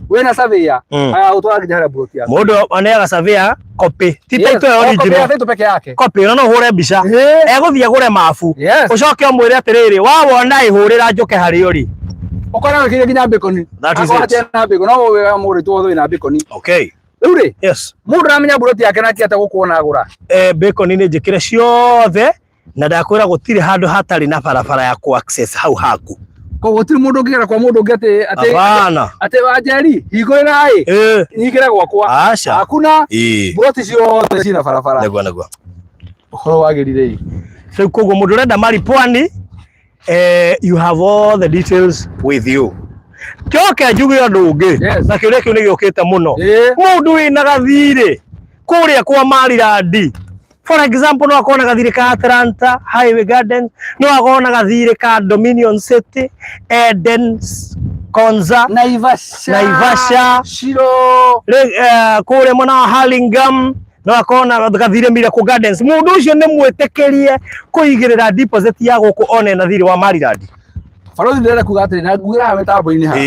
wĩna surveyor agagũtwara nginya harĩa plot yaku. Mũndũ aneaga surveyor copy, ti Yes, title o copy ya original. title peke yake. Copy ona no ũhũre mbica. Egũthiĩ agũre mabu. Ũcoke ũmwĩre atĩrĩrĩ, wawona ĩhũrĩra njũke harĩ ũrĩ. Ũkona wĩkĩire nginya bacon. That is Akorwo it. hatirĩ na bacon, no wega mũgũrĩtwo wothe wĩna bacon. Okay. Rĩu rĩ, mũndũ aramenya mburoti yake na akĩhota gũkuona agũra. Bacon nĩ njĩkĩre ciothe na ndakwĩra gũtirĩ handũ hatarĩ na barabara ya ku access hau haku. Koguo gũtirĩ mũndũ ũngĩgera kwa mũndũ ũngĩ atĩ atĩ Hapana. atĩ Wanjeri hingũrĩra ĩ nyingĩre gwakwa. Aca. Hakuna, mburoti ciothe ciĩna barabara. Nĩguo nĩguo. Ũhoro wagĩrire ĩ. Rĩu koguo mũndũ ũrenda Maripwani, you have all the details with you. Kĩoke njuge ũndũ ũngĩ, na kĩũria kĩu nĩ gĩũkĩte mũno. Mũndũ wĩna gathirĩ kũrĩa kwa Marirandi, for example, no akorwo na gathirĩ ka Atlanta Highway Garden, no akorwo na gathirĩ ka Dominion City, Eden, Konza, Naivasha, Naivasha, Shiro, kũrĩa mwena wa Hurlingham, no akorwo na gathirĩ Miracle Gardens. Mũndũ ũcio nĩ mwĩtĩkĩrie kũigĩrĩra deposit ya gũkũ one na thirĩ wa Marirandi. Barothi ndĩrenda kuga atĩrĩ, na ngugĩra haha mĩtambo-inĩ haha.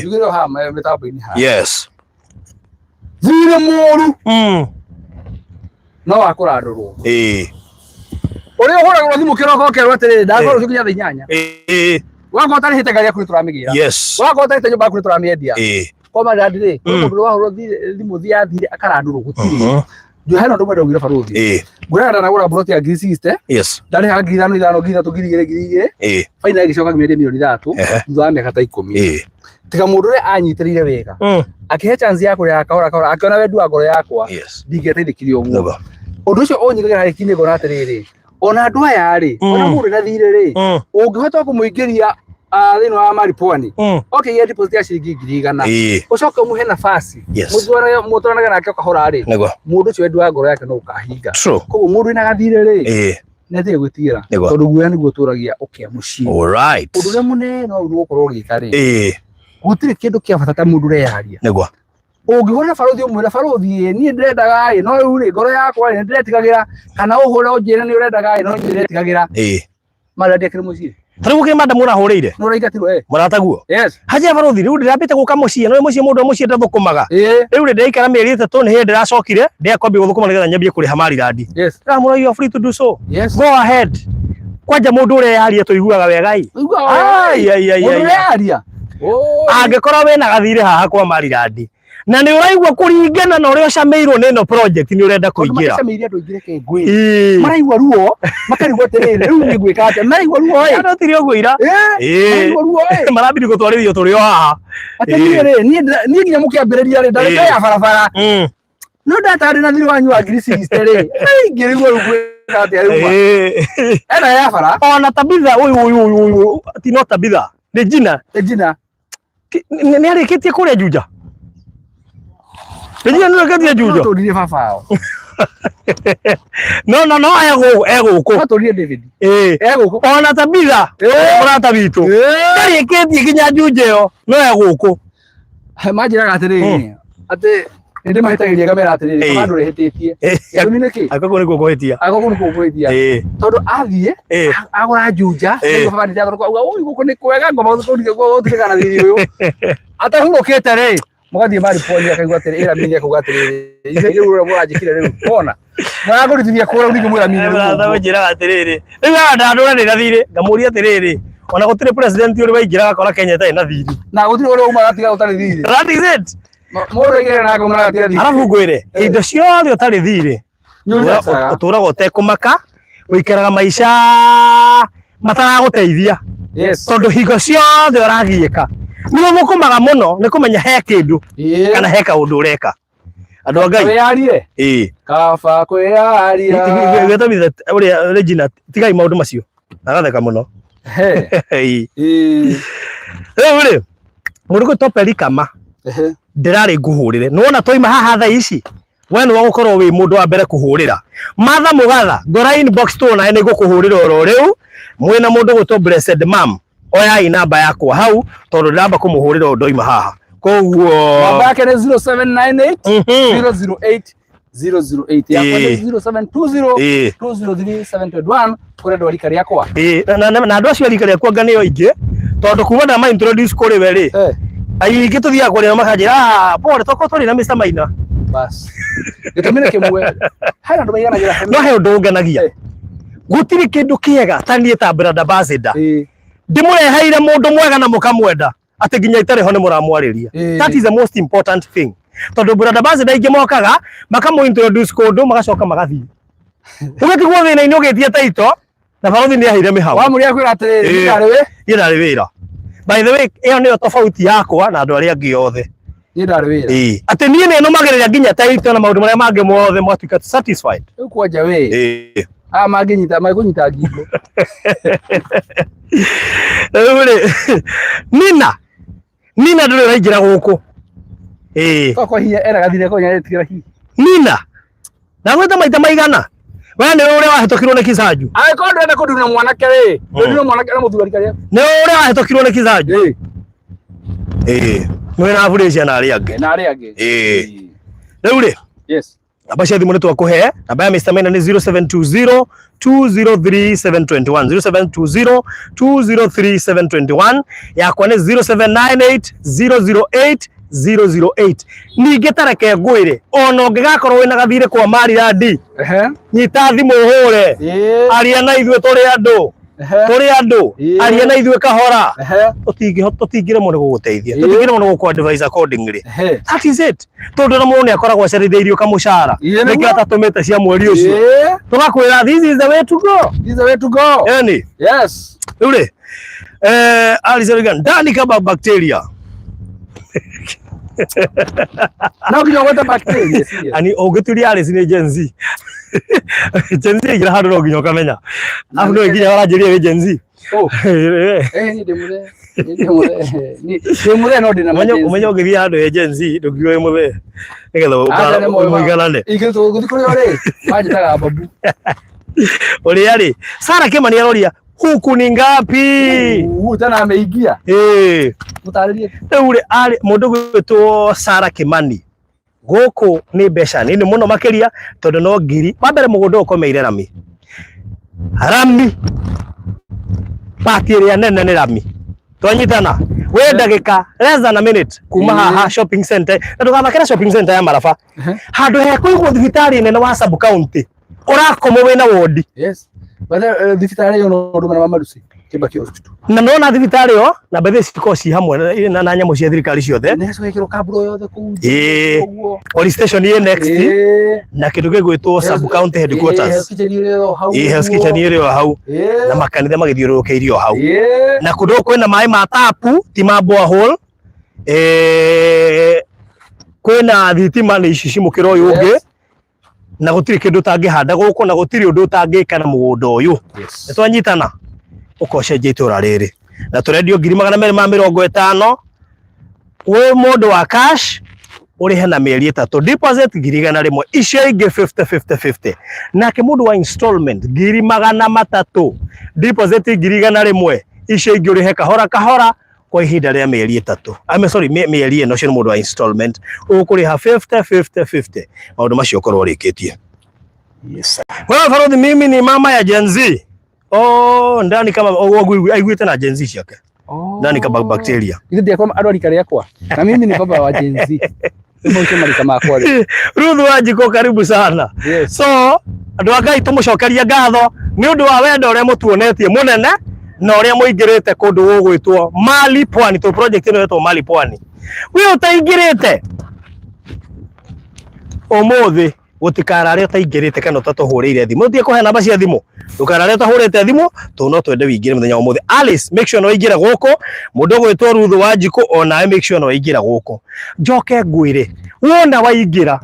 Ngugĩra haha mĩtambo-inĩ haha. Thirĩ mũru no wa kũrandũrwo. Ũrĩa ũhũragĩrwo thimũ kĩroko ũkerwo atĩrĩrĩ, ndagũra rũciũ nginya thaa 8. Wakorwo ũtarĩhĩte ngari yaku nĩ tũramĩgĩra. Wakorwo ũtarĩhĩte nyũmba yaku nĩ tũramĩendia. Kwa Marirandi rĩ, kwĩ mũndũ wahũrwo thimũ yathire akarandũrwo gũtirĩ. Ndio hena ũndũ ũmwe ndaugire barothi. Ngũraga ndanagũra mburoti ya ngiri 60. Ndarĩhaga 5,000 5,000, 3,000, 2,000 2,000. Baina ĩgĩcoka ngĩmĩendia 3 mirioni thutha wa mĩaka ta 10. Tiga mũndũ ũrĩa anyitĩrĩire wega akĩhe chance ya kũrĩha kahora kahora, akĩona wendi wa ngoro yakwa, ndingĩateithĩkire ũguo. Ũndũ ũcio ũnyitagĩra harĩ kinĩ ngona atĩrĩrĩ, ona andũ aya rĩ, ona mũndũ na thirĩ rĩ, ũngĩhota kũmũingĩria thĩinĩ wa Maripwani, okay, deposit ya ciringi 100,000, ũcoke ũmũhe nafasi mũtwaranage nake kahora rĩ, mũndũ ũcio wendi wa ngoro yake no ũkahinga. Koguo mũndũ wĩna gathirĩ rĩ, nĩ atige gwĩtigĩra, tondũ guoya nĩguo ũtũragia ũkĩa mũciĩ. Ũndũ ũrĩa mũnene wagĩrĩirwo gũkorwo ũgĩka rĩ, gũtirĩ kĩndũ kĩa bata ta mũndũ ũreyaria. Ũngĩhũrĩra barothi ũmwĩre, barothi ĩ, niĩ ndĩrendaga ĩ, no rĩu rĩ, ngoro yakwa rĩ, nĩndĩretigagĩra, kana ũhũre ũnjĩre nĩ ũrendaga ĩ, no niĩ ndĩretigagĩra. Marirandi akĩrĩ mũciĩ. Ta rĩu gũkĩrĩ madam ũrahũrĩire? Nĩ ũraingatirwo ĩ. Mũrataguo? Yes. Hajia barothi, rĩu ndĩrambĩte gũka mũciĩ, no mũciĩ mũndũ wa mũciĩ ndathũkũmaga. Rĩu rĩ, ndĩraikara mĩeri 3 nĩ hĩndĩ ndĩracokire, ndĩakwambia gũthũkũma nĩgetha nyambie kũrĩha Marirandi. Ndĩramwĩra, you are free to do so. Go ahead. Kwanja mũndũ ũrĩa yaria tũiguaga wega ĩ. Ũiguaga wega Ai, ĩ. ai, ai, Mũndũ ai. ũrĩa yaria. Angĩkorwo wĩna gathirĩ haha kwa Marirandi na nĩ ũraigua kũringana na ũrĩa ũcamĩirwo nĩ ĩno project nĩ ũrenda Tondũ kũingĩra. macamĩire andũ aingĩ reke ngwĩre. Maraigua ruo, makarigwo atĩrĩrĩ, rĩu nĩ ngwĩka atĩa? Maraigua ruo ĩ. Andũ tiri ũguo ira. Maraigua ruo ĩ. Marambiri gũtwarithio tũrĩ o haha. Atĩ niĩ rĩ, niĩ nginya mũkĩambĩrĩria rĩ, ndarĩ ya barabara. No ndatarĩ na thirĩ wanyu wa 60,000 rĩ, ingĩrigwo rĩu gwĩka atĩa rĩu ma. Ena ya bara. Ona Tabitha ũyũ ũyũ ũyũ ũyũ ti no Tabitha nĩ Gina. Nĩ Gina. Nĩ arĩkĩtie kũrĩa Juja? Nĩ Gina nĩ arĩkĩtie Juja? No tũririe baba wao. No no no egũkũ. No tũririe David. Egũkũ. Ona Tabitha mũrata witũ. Ndarĩkĩtie nginya Juja ĩyo no egũkũ. Manjĩraga atĩrĩrĩ, atĩ nĩ ndĩmahĩtagĩria ngamera atĩrĩrĩ, kaba ndũrĩhĩtĩtie. Gĩtũmi nĩ kĩ? Angĩkorwo nĩkuo kũhĩtia. Angĩkorwo nĩkuo kũhĩtia. Tondũ athiĩ agũra Juja, nĩguo baba nĩ auga ũi gũkũ nĩ kwega ngoma gũtirĩ na thiri ũyũ. Atahurũkĩte rĩ, mũgathiĩ Maripwani akaigua atĩrĩ, ĩra mini akauga atĩrĩrĩ, ithe rĩu ũrĩa mũranjĩkire rĩu, wona? Mũrangũritithia kũrĩa rĩu ningĩ mwĩra mini rĩu. Mũrata ũnjĩraga atĩrĩrĩ, rĩu haha ndandũra ndĩ na thirĩ, ngamũria atĩrĩrĩ, Ona gũtirĩ president ũrĩ waingĩra agakora Kenya ĩtarĩ na thirĩ. Na gũtirĩ ũrĩa umaga tiga ũtarĩ thirĩ. That is it. Mũndũ aingĩra na akauma agatiga thirĩ. Arabu ngwĩre, indo ciothe ũtarĩ thirĩ, Nĩ ũtũraga ũtekũmaka, ũikaraga maica mataragũteithia. Yes. Tondũ hingo ciothe ũragiĩka. Nĩguo mũkũmaga mũno nĩ kũmenya he kĩndũ Ĩĩ. kana he kaũndũ ũreka. Andũ a Ngai. Kwĩyarie. Ĩĩ. Kaba kwĩyaria. Gwĩta ũrĩa Regina, tigai maũndũ macio. Agatheka mũno. He. Ĩĩ. Ĩĩ. Rĩu rĩ, mũndũ gwĩtwo Peri Kama Ehe. ndĩrarĩ ngũhũrĩre. Nĩwona twaima haha thaa ici, we nĩwe ũgũkorwo wĩ mũndũ wa mbere kũhũrĩra. Martha Mũgatha, ngora inbox tuonae nĩ ngũkũhũrĩra oro rĩu. Mwĩna mũndũ gwĩtwo Blessed Mam. Oyai namba yakwa hau tondũ ndĩramba kũmũhũrĩra o ndoima haha. Koguo Namba yake nĩ 0798 008 008. Yakwa nĩ Ĩĩ. 0720 Ĩĩ. 203 721 kũrĩ andũ a rika rĩakwa. Ĩĩ, na andũ acio a rika rĩakwa anga nĩo aingĩ tondũ kuma ndama introduce kũrĩ we rĩ Eh. aingĩ tũthiaga kũrĩa makanjĩra "Ah, pole tokorwo tũrĩ na Mr. Maina." Bas. Gĩtũmi nĩ kĩmwe. Hena andũ maiganagĩra. No he ũndũ ũngenagia. Eh. Gũtirĩ kĩndũ kĩega ta niĩ ta brand ambassador. Ĩĩ. Ndĩmũreheire mũndũ mwega na mũkamwenda atĩ nginya itarĩ ho nĩ mũramwarĩria. Ĩĩ. That is the most important thing. Tondũ brand ambassador aingĩ mokaga makamũ introduce kũndũ magacoka magathiĩ. Ũgĩtigwo thĩna-inĩ ũgĩtie taito na barothi nĩ aheire mĩhang'o. Wamũria kwĩra atĩrĩrĩ, Ĩĩ. niĩ ndarĩ wĩ? Niĩ ndarĩ wĩra. By the way, ĩyo nĩyo tofauti yakwa na andũ arĩa angĩ othe. Niĩ ndarĩ wĩra. Ĩĩ. Atĩ niĩ nĩ nũmagĩrĩra nginya taito na maũndũ marĩa mangĩ mothe mwatuĩka satisfied. Rĩu kwanja wĩ. Ĩĩ. Aya mangĩnyita mangĩkũnyita ngingo. Rĩu rĩ, Nina, Nina ndũrĩ ũraingĩra gũkũ. Ĩĩ. Tokorwo hihi ena gathirĩ ko nyaretigĩra hihi. Nina, ndagwĩta maita maigana? We nĩ ũrĩa wahĩtũkirwo nĩ Kisanju. Angĩkorwo ndũrenda kũnduna mwanake rĩ, ndũnduna mwanake na mũthuri wa rika rĩaku. Nĩ ũrĩa wahĩtũkirwo nĩ Kisanju. Ĩĩ. Ĩĩ. Mwĩ na Burĩcia na arĩa angĩ. Na arĩa angĩ. Ĩĩ. Rĩu rĩ, Yes. namba cia thimũ nĩ twakũhe. Namba ya Mr. Maina nĩ 0720 203 721 0720 203 721 yakwa nĩ 0798 008 008. Ningĩ ta reke ngwĩre ona ũngĩgakorwo wĩna gathirĩ kwa Marirandi Ehe. nyita thimũ ũhũre Ĩĩ. aria na ithuĩ tũrĩ andũ Ehe. tũrĩ andũ Ĩĩ. aria na ithuĩ kahora Ehe. tũtingĩremwo nĩ gũgũteithia Ĩĩ. tũtingĩremwo nĩ gũkũ advise accordingly. Ehe. That is it. Tondũ na mũndũ nĩ akoragwo acerithĩirio kamũcara Ĩĩ, nĩguo. nĩkĩo atatũmĩte cia mweri ũcio Ĩĩ. tũgakwĩra this is the way to go. This is the way to go. Yani Yes. rĩu rĩ Alice Regan ndani kama bacteria No nginya ũgwete bacteria. serious. ani ũngĩturia Alice nĩ Gen Z. Gen Z ĩingĩra handũ no nginya ũkamenya arabu no nginya waranjĩria wĩ Gen Z. Oh. Eh, niĩ ndĩ mũthee. Niĩ ndĩ mũthee. Niĩ ndĩ mũthee no ndĩ na Ũmenye ma-Gen Z. ũmenye ũngĩthiĩ handũ he Gen Z ndũngiuga wĩ mũthee nĩgetha Aca nĩ moĩ mũiganane. Ingĩ tũgũthiĩ kũrĩ o rĩ, manjĩtaga babu. Ũrĩa rĩ Sara Kimani aroria huku ni ngapi? Uu, tena ameingia. Ĩĩ. Mũtarĩrie. Rĩu rĩ arĩ mũndũ gwĩtwo Sara Kimani gũkũ nĩ mbeca nini mũno makĩria tondũ no ngiri wa mbere mũgũnda ũyũ ũkomeire rami rami pati ĩrĩa nene nĩ rami twanyitana wĩ ndagĩka less than a minute kuma Ĩĩ. haha shopping center na ndũgathakĩre shopping center ya Maraba handũ hekũigwo thibitarĩ nene wa sub county ũrakomwo wĩna wodi Yes. But thibitarĩ ĩyo no ũndũ na Mamarusi. Kibaki Hospital. Na nona thibitarĩ ĩyo na mbethe cikoragwo ci hamwe na nyamũ cia thirikari ciothe. Nĩ gĩkĩrwo kamburo yothe kũu. Ĩĩ. Ũguo. Police station ĩ next Ĩĩ. na kĩndũ gĩgwĩtwo sub county Health headquarters. kitchen ĩrĩ o hau. Ĩĩ, Health kitchen ĩrĩ o hau Ĩĩ. na makanitha magĩthiũrũrũkĩirio o hau. Ĩĩ. Na kũndũ gũkũ kwĩna maĩ ma tapu ti ma borehole. Kwĩna thitima nĩ ici cimũkĩra ũyũ ũngĩ Yes. na gũtirĩ kĩndũ ũtangĩhanda gũkũ na gũtirĩ ũndũ ũtangĩka na mũgũnda ũyũ. Yes. Nĩ twanyitana ũkocenjia itũra rĩrĩ na tũrendio 250,000 wĩ mũndũ wa cash ũrĩhe na mĩeri 3 deposit 100,000 icio ingĩ 50 50 50 nake mũndũ wa installment 300,000 deposit 100,000 icio ingĩ ũrĩhe kahora kahora kwa ihinda rĩa mĩeri 3 I'm sorry mĩeri ĩno ũcio nĩ mũndũ wa installment ũkũrĩha 50 50 50 maũndũ macio ũkorwo ũrĩkĩtie. Yes. Wewe Farodhi, mimi ni mama ya Gen Z. Oh, ndani kama aiguĩte na Gen Z ciake. Oh. Ndani kama bacteria. Ithe ndiakwa andũ a rika rĩakwa. Na mimi ni baba wa Gen Z. Rĩu mau marika makwa rĩ. Ruth Wanjikũ karibu sana. Yes. So, andũ a Ngai tũmũcokerie ngatho nĩ ũndũ wa wendo ũrĩa mũtuonetie mũnene Na ũrĩa mũingĩrĩte kũndũ gũgwĩtwo Mali Pwani, to project ĩno ĩtwo Mali Pwani. We ũtaingĩrĩte ũmũthĩ gũtikarare ũtaingĩrĩte kana ũtatũhũrĩire thimũ. Ũtige kũhe namba cia thimũ, ndũkarare ũtahũrĩte thimũ tondũ no twende wĩingĩre mũthenya wa ũmũthĩ. Alice, make sure nĩ waingĩra gũkũ. Mũndũ ũgwĩtwo Ruth Wanjikũ onawe make sure nĩ waingĩra gũkũ. Njoke ngwĩre, wona waingĩra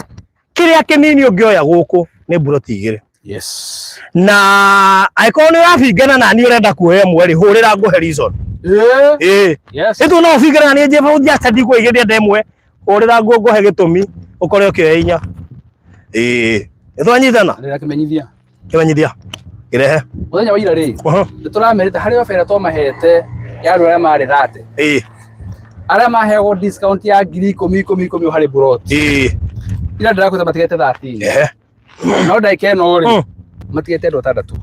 kĩrĩa kĩnini ũngĩoya gũkũ nĩ mburoti igĩrĩ. Yes. Na angĩkorwo nĩ ũrabingana na niĩ ũrenda kuoya ĩmwe rĩ, hũrĩra ngũhe reason. Eh. Ĩĩ. Yes. Ĩtũ no ũbingane na niĩ njĩba ũthiĩ ndikuoya igĩrĩ ndĩrenda ĩmwe, hũrĩra ngũhe gĩtũmi ũkore ũkĩoya inya. Ĩĩ. Nĩtwanyitana? Ndĩra kĩmenyithia. Kĩmenyithia. Kĩrehe. Mũthenya wa ira rĩ, nĩ tũramerĩte harĩ ofa ĩrĩa twamahete ya andũ arĩa marĩ thate. Ĩĩ. Arĩa maheagwo discount ya 10,000 10 10 harĩ buroti. Ĩĩ. Ira ndĩrakwĩra matigete 13. Ehe. No ndagĩka ĩno rĩ, matigete andũ atandatũ.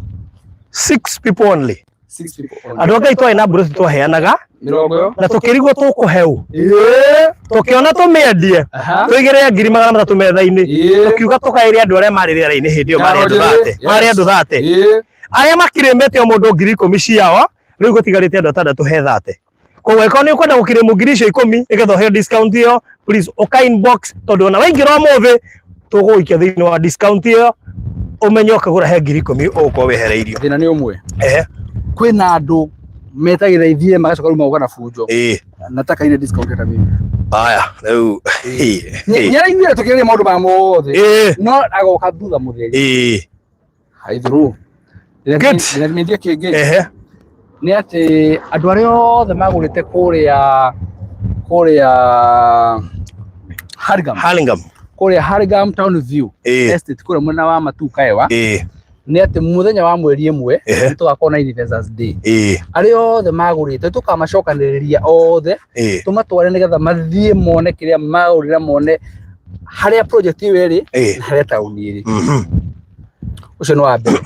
6 people only. 6 people only. Andũ a Ngai twarĩ na mburoti twaheanaga Mĩrongo ĩyo. na tũkĩrigwo tũkũheu. Ĩĩ. Tũkĩona tũmĩendie. Aha. Tũigĩrĩre 300,000 metha-inĩ. Ĩĩ. Tũkiuga tũkaĩre andũ arĩa marĩ rĩera-inĩ hĩndĩ ĩyo marĩ andũ thate. Yes. Marĩ andũ thate. Ĩĩ. Arĩa makirĩmĩte o mũndũ 10,000 ciao, rĩu gũtigarĩte andũ atandatũ he thate. Koguo angĩkorwo nĩ ũkwenda gũkirĩmwo 10,000 nĩgetha ũheo discount ĩyo, please ũka inbox tondũ ona waingĩra ũmũthĩ tũgũgũikia thĩinĩ wa discount ĩyo, ũmenye ũkĩgũra he 10,000 ũgũkorwo wehereirio. Thĩna nĩ ũmwe. Ehe. Kwĩna andũ metagĩrĩra ithiĩ magacoka rĩu magoka na bunjo. Ĩĩ. Nataka ile discount hata mimi. Aya, rĩu. Nĩaraiguire tũkĩaria maũndũ maya mothe. Ĩĩ. No agoka thutha mũtheri. Ĩĩ. Haithuru. Good. Ndĩrakimenyithia kĩngĩ Ehe. nĩ atĩ andũ arĩa othe magũrĩte kũrĩa kũrĩa Hurlingham, Hurlingham. kũrĩa Hurlingham Town View Ĩĩ. Estate kũrĩa mwena wa Matuka Ewa Ĩĩ. nĩ atĩ mũthenya wa mweri ĩmwe Ehe. nĩ tũgakorwo na Investors Day. Ĩĩ. Arĩa othe magũrĩte tũkamacokanĩrĩria othe Ĩĩ. tũmatware nĩgetha mathiĩ mone kĩrĩa magũrĩra, mone harĩa project ĩyo ĩrĩ Ĩĩ. na harĩa taũni ĩrĩ. Mhm. Ũcio nĩ wa mbere.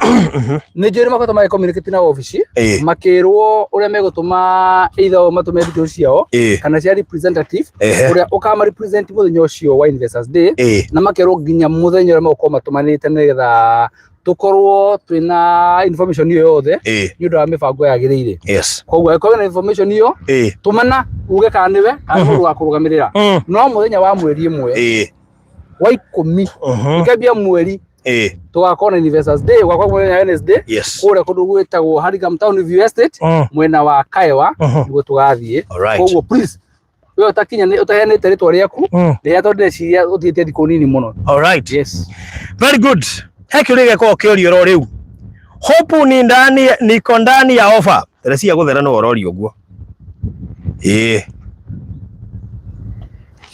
Nĩ njũĩ nĩ makoretwo magĩ communicate na obici Ĩĩ. makĩrwo ũrĩa megũtũma either o matũme details ciao Ĩĩ. kana cia representative Ehe. ũrĩa ũkama represent mũthenya ũcio wa Investors Day Ĩĩ. na makerwo nginya mũthenya ũrĩa megũkorwo matũmanĩte nĩgetha tũkorwo twĩna information ĩyo yothe Ĩĩ. nĩ ũndũ wa mĩbango yagĩrĩire. Yes. Koguo angĩkorwo wĩna information ĩyo Ĩĩ. tũmana uge kana nĩwe kana mũndũ wa kũrũgamĩrĩra. No mũthenya wa mweri ĩmwe Ĩĩ. wa 10 ikambia mweri Ĩĩ. tũgakorwo na Investors Day, ũgakorwo mũthenya wa Wednesday Yes. kũrĩa kũndũ gwĩtagwo Hurlingham Town View Estate mwena wa Kaewa nĩguo tũgathiĩ. Alright. Koguo please we ũtakinya ũtaheanĩte rĩtwa rĩaku rĩrĩa tondũ ndĩreciria ũtigĩtie thikũ nini mũno. Alright. Yes. Very good. He kĩũria gĩkoragwo kĩũrio oro rĩu. Hope ni ndani, niko ndani ya offer. Teresia gũthera no ũrorio ũguo. Ĩĩ.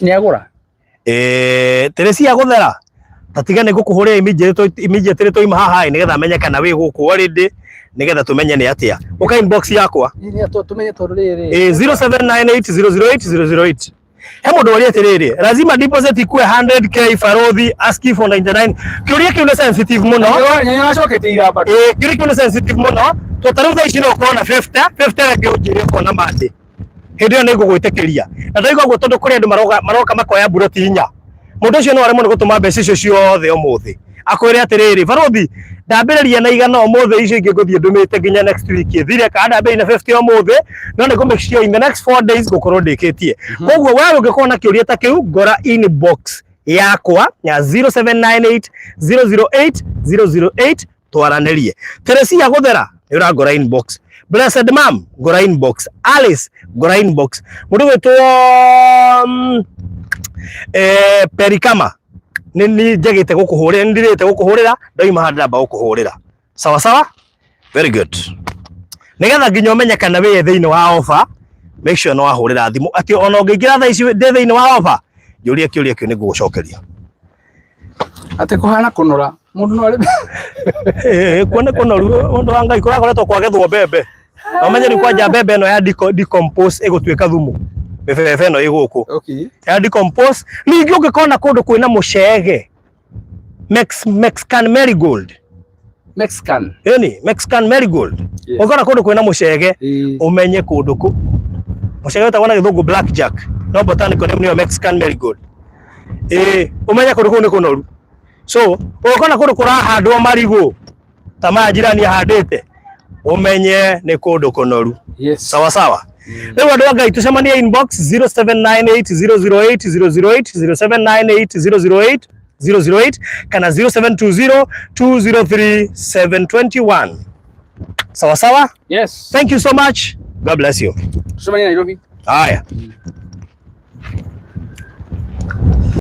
Nĩ agũra? Ĩĩ, Teresia gũthera. Tatiga nĩ ngũkũhũrĩra immediately twauma haha ĩ, nĩgetha menye kana wĩ gũkũ already, nĩgetha tũmenye nĩ atĩa. Ũka inbox yakwa. Nĩ tũmenye tondũ rĩrĩ. Ĩĩ, 0798008008. He mũndũ waria atĩrĩrĩ, lazima deposit ikue 100K barothi asking for 99. Kĩũria kĩu nĩ sensitive mũno. Nĩaracoketie ira bado. Ĩĩ, kĩũria kĩu nĩ sensitive mũno. Tondũ ta rĩu thaa ici no ũkorwo na 50, 50 reke ũnjĩre ũkona Monday. Hĩndĩ ĩyo nĩ ngũgwĩtĩkĩria. Na ndaigua ũguo tondũ kũrĩ andũ maroka makoya mburoti inya. Mũndũ ũcio no aremwo nĩ gũtũma mbeca icio ciothe ũmũthĩ. Akwĩre atĩrĩrĩ, barothi ndambĩrĩria na igana ũmũthĩ, icio ingĩ ngũthiĩ ndũmĩte nginya next week ĩthire, kana ndambĩrĩria na 50 ũmũthĩ, no nĩ ngũ make sure in the next 4 days ngũkorwo ndĩkĩtie. Koguo we ũngĩkorwo na kĩũria ta kĩu, ngora inbox yakwa ya 0798 008 008 twaranĩrie. Teresia Gũthera nĩ ũrangora inbox. Blessed Mom ngora inbox. Alice ngora inbox. Mũndũ gwĩtwo Perikama nĩ nĩ njagĩte gũkũhũrĩra, nĩ ndirĩte gũkũhũrĩra, ndoima haha ndĩramba gũkũhũrĩra. Sawa sawa? Very good. Nĩgetha nginya ũmenye kana wĩ thĩinĩ wa offer, make sure nĩ wahũrĩra thimũ atĩ ona ũngĩingĩra thaa ici ndĩ thĩinĩ wa offer, njũrie kĩũria kĩu nĩngũgũcokeria. Atĩ kũhana kũnora mũndũ no arĩme. Kuo nĩ kũnoru ũndũ wa Ngai kũrakoretwo kwagethwo mbembe. Na ũmenye rĩu kwanja mbembe ĩno ya decompose ĩgũtuĩka thumu. Mĩbebe ĩno ĩ gũkũ. Okay. Ya decompose. Ningĩ ũngĩkona kũndũ kwĩna mũcege, Mexican marigold. Mexican. Ĩni, Mexican marigold. Yes. Ũngĩkona kũndũ kwĩna mũcege, Ĩĩ. ũmenye kũndũ kũ. Mũcege wĩtagwo na gĩthũngũ blackjack. No botanical name nĩyo Mexican marigold. Ĩĩ, ũmenye kũndũ kũu nĩ kũnoru. So, ũngĩkona kũndũ kũrahandwo marigũ ta maya jirani ahandĩte, Ũmenye nĩ kũndũ kũnoru. Yes. Sawa sawa. Rĩu andũ a Ngai, tũcemanie inbox 0798 008 008, 0798 008 008 kana 0720 203 721. Sawa sawa. Yes. Thank you so much. God bless you. Tucemanie Nairobi. Haya.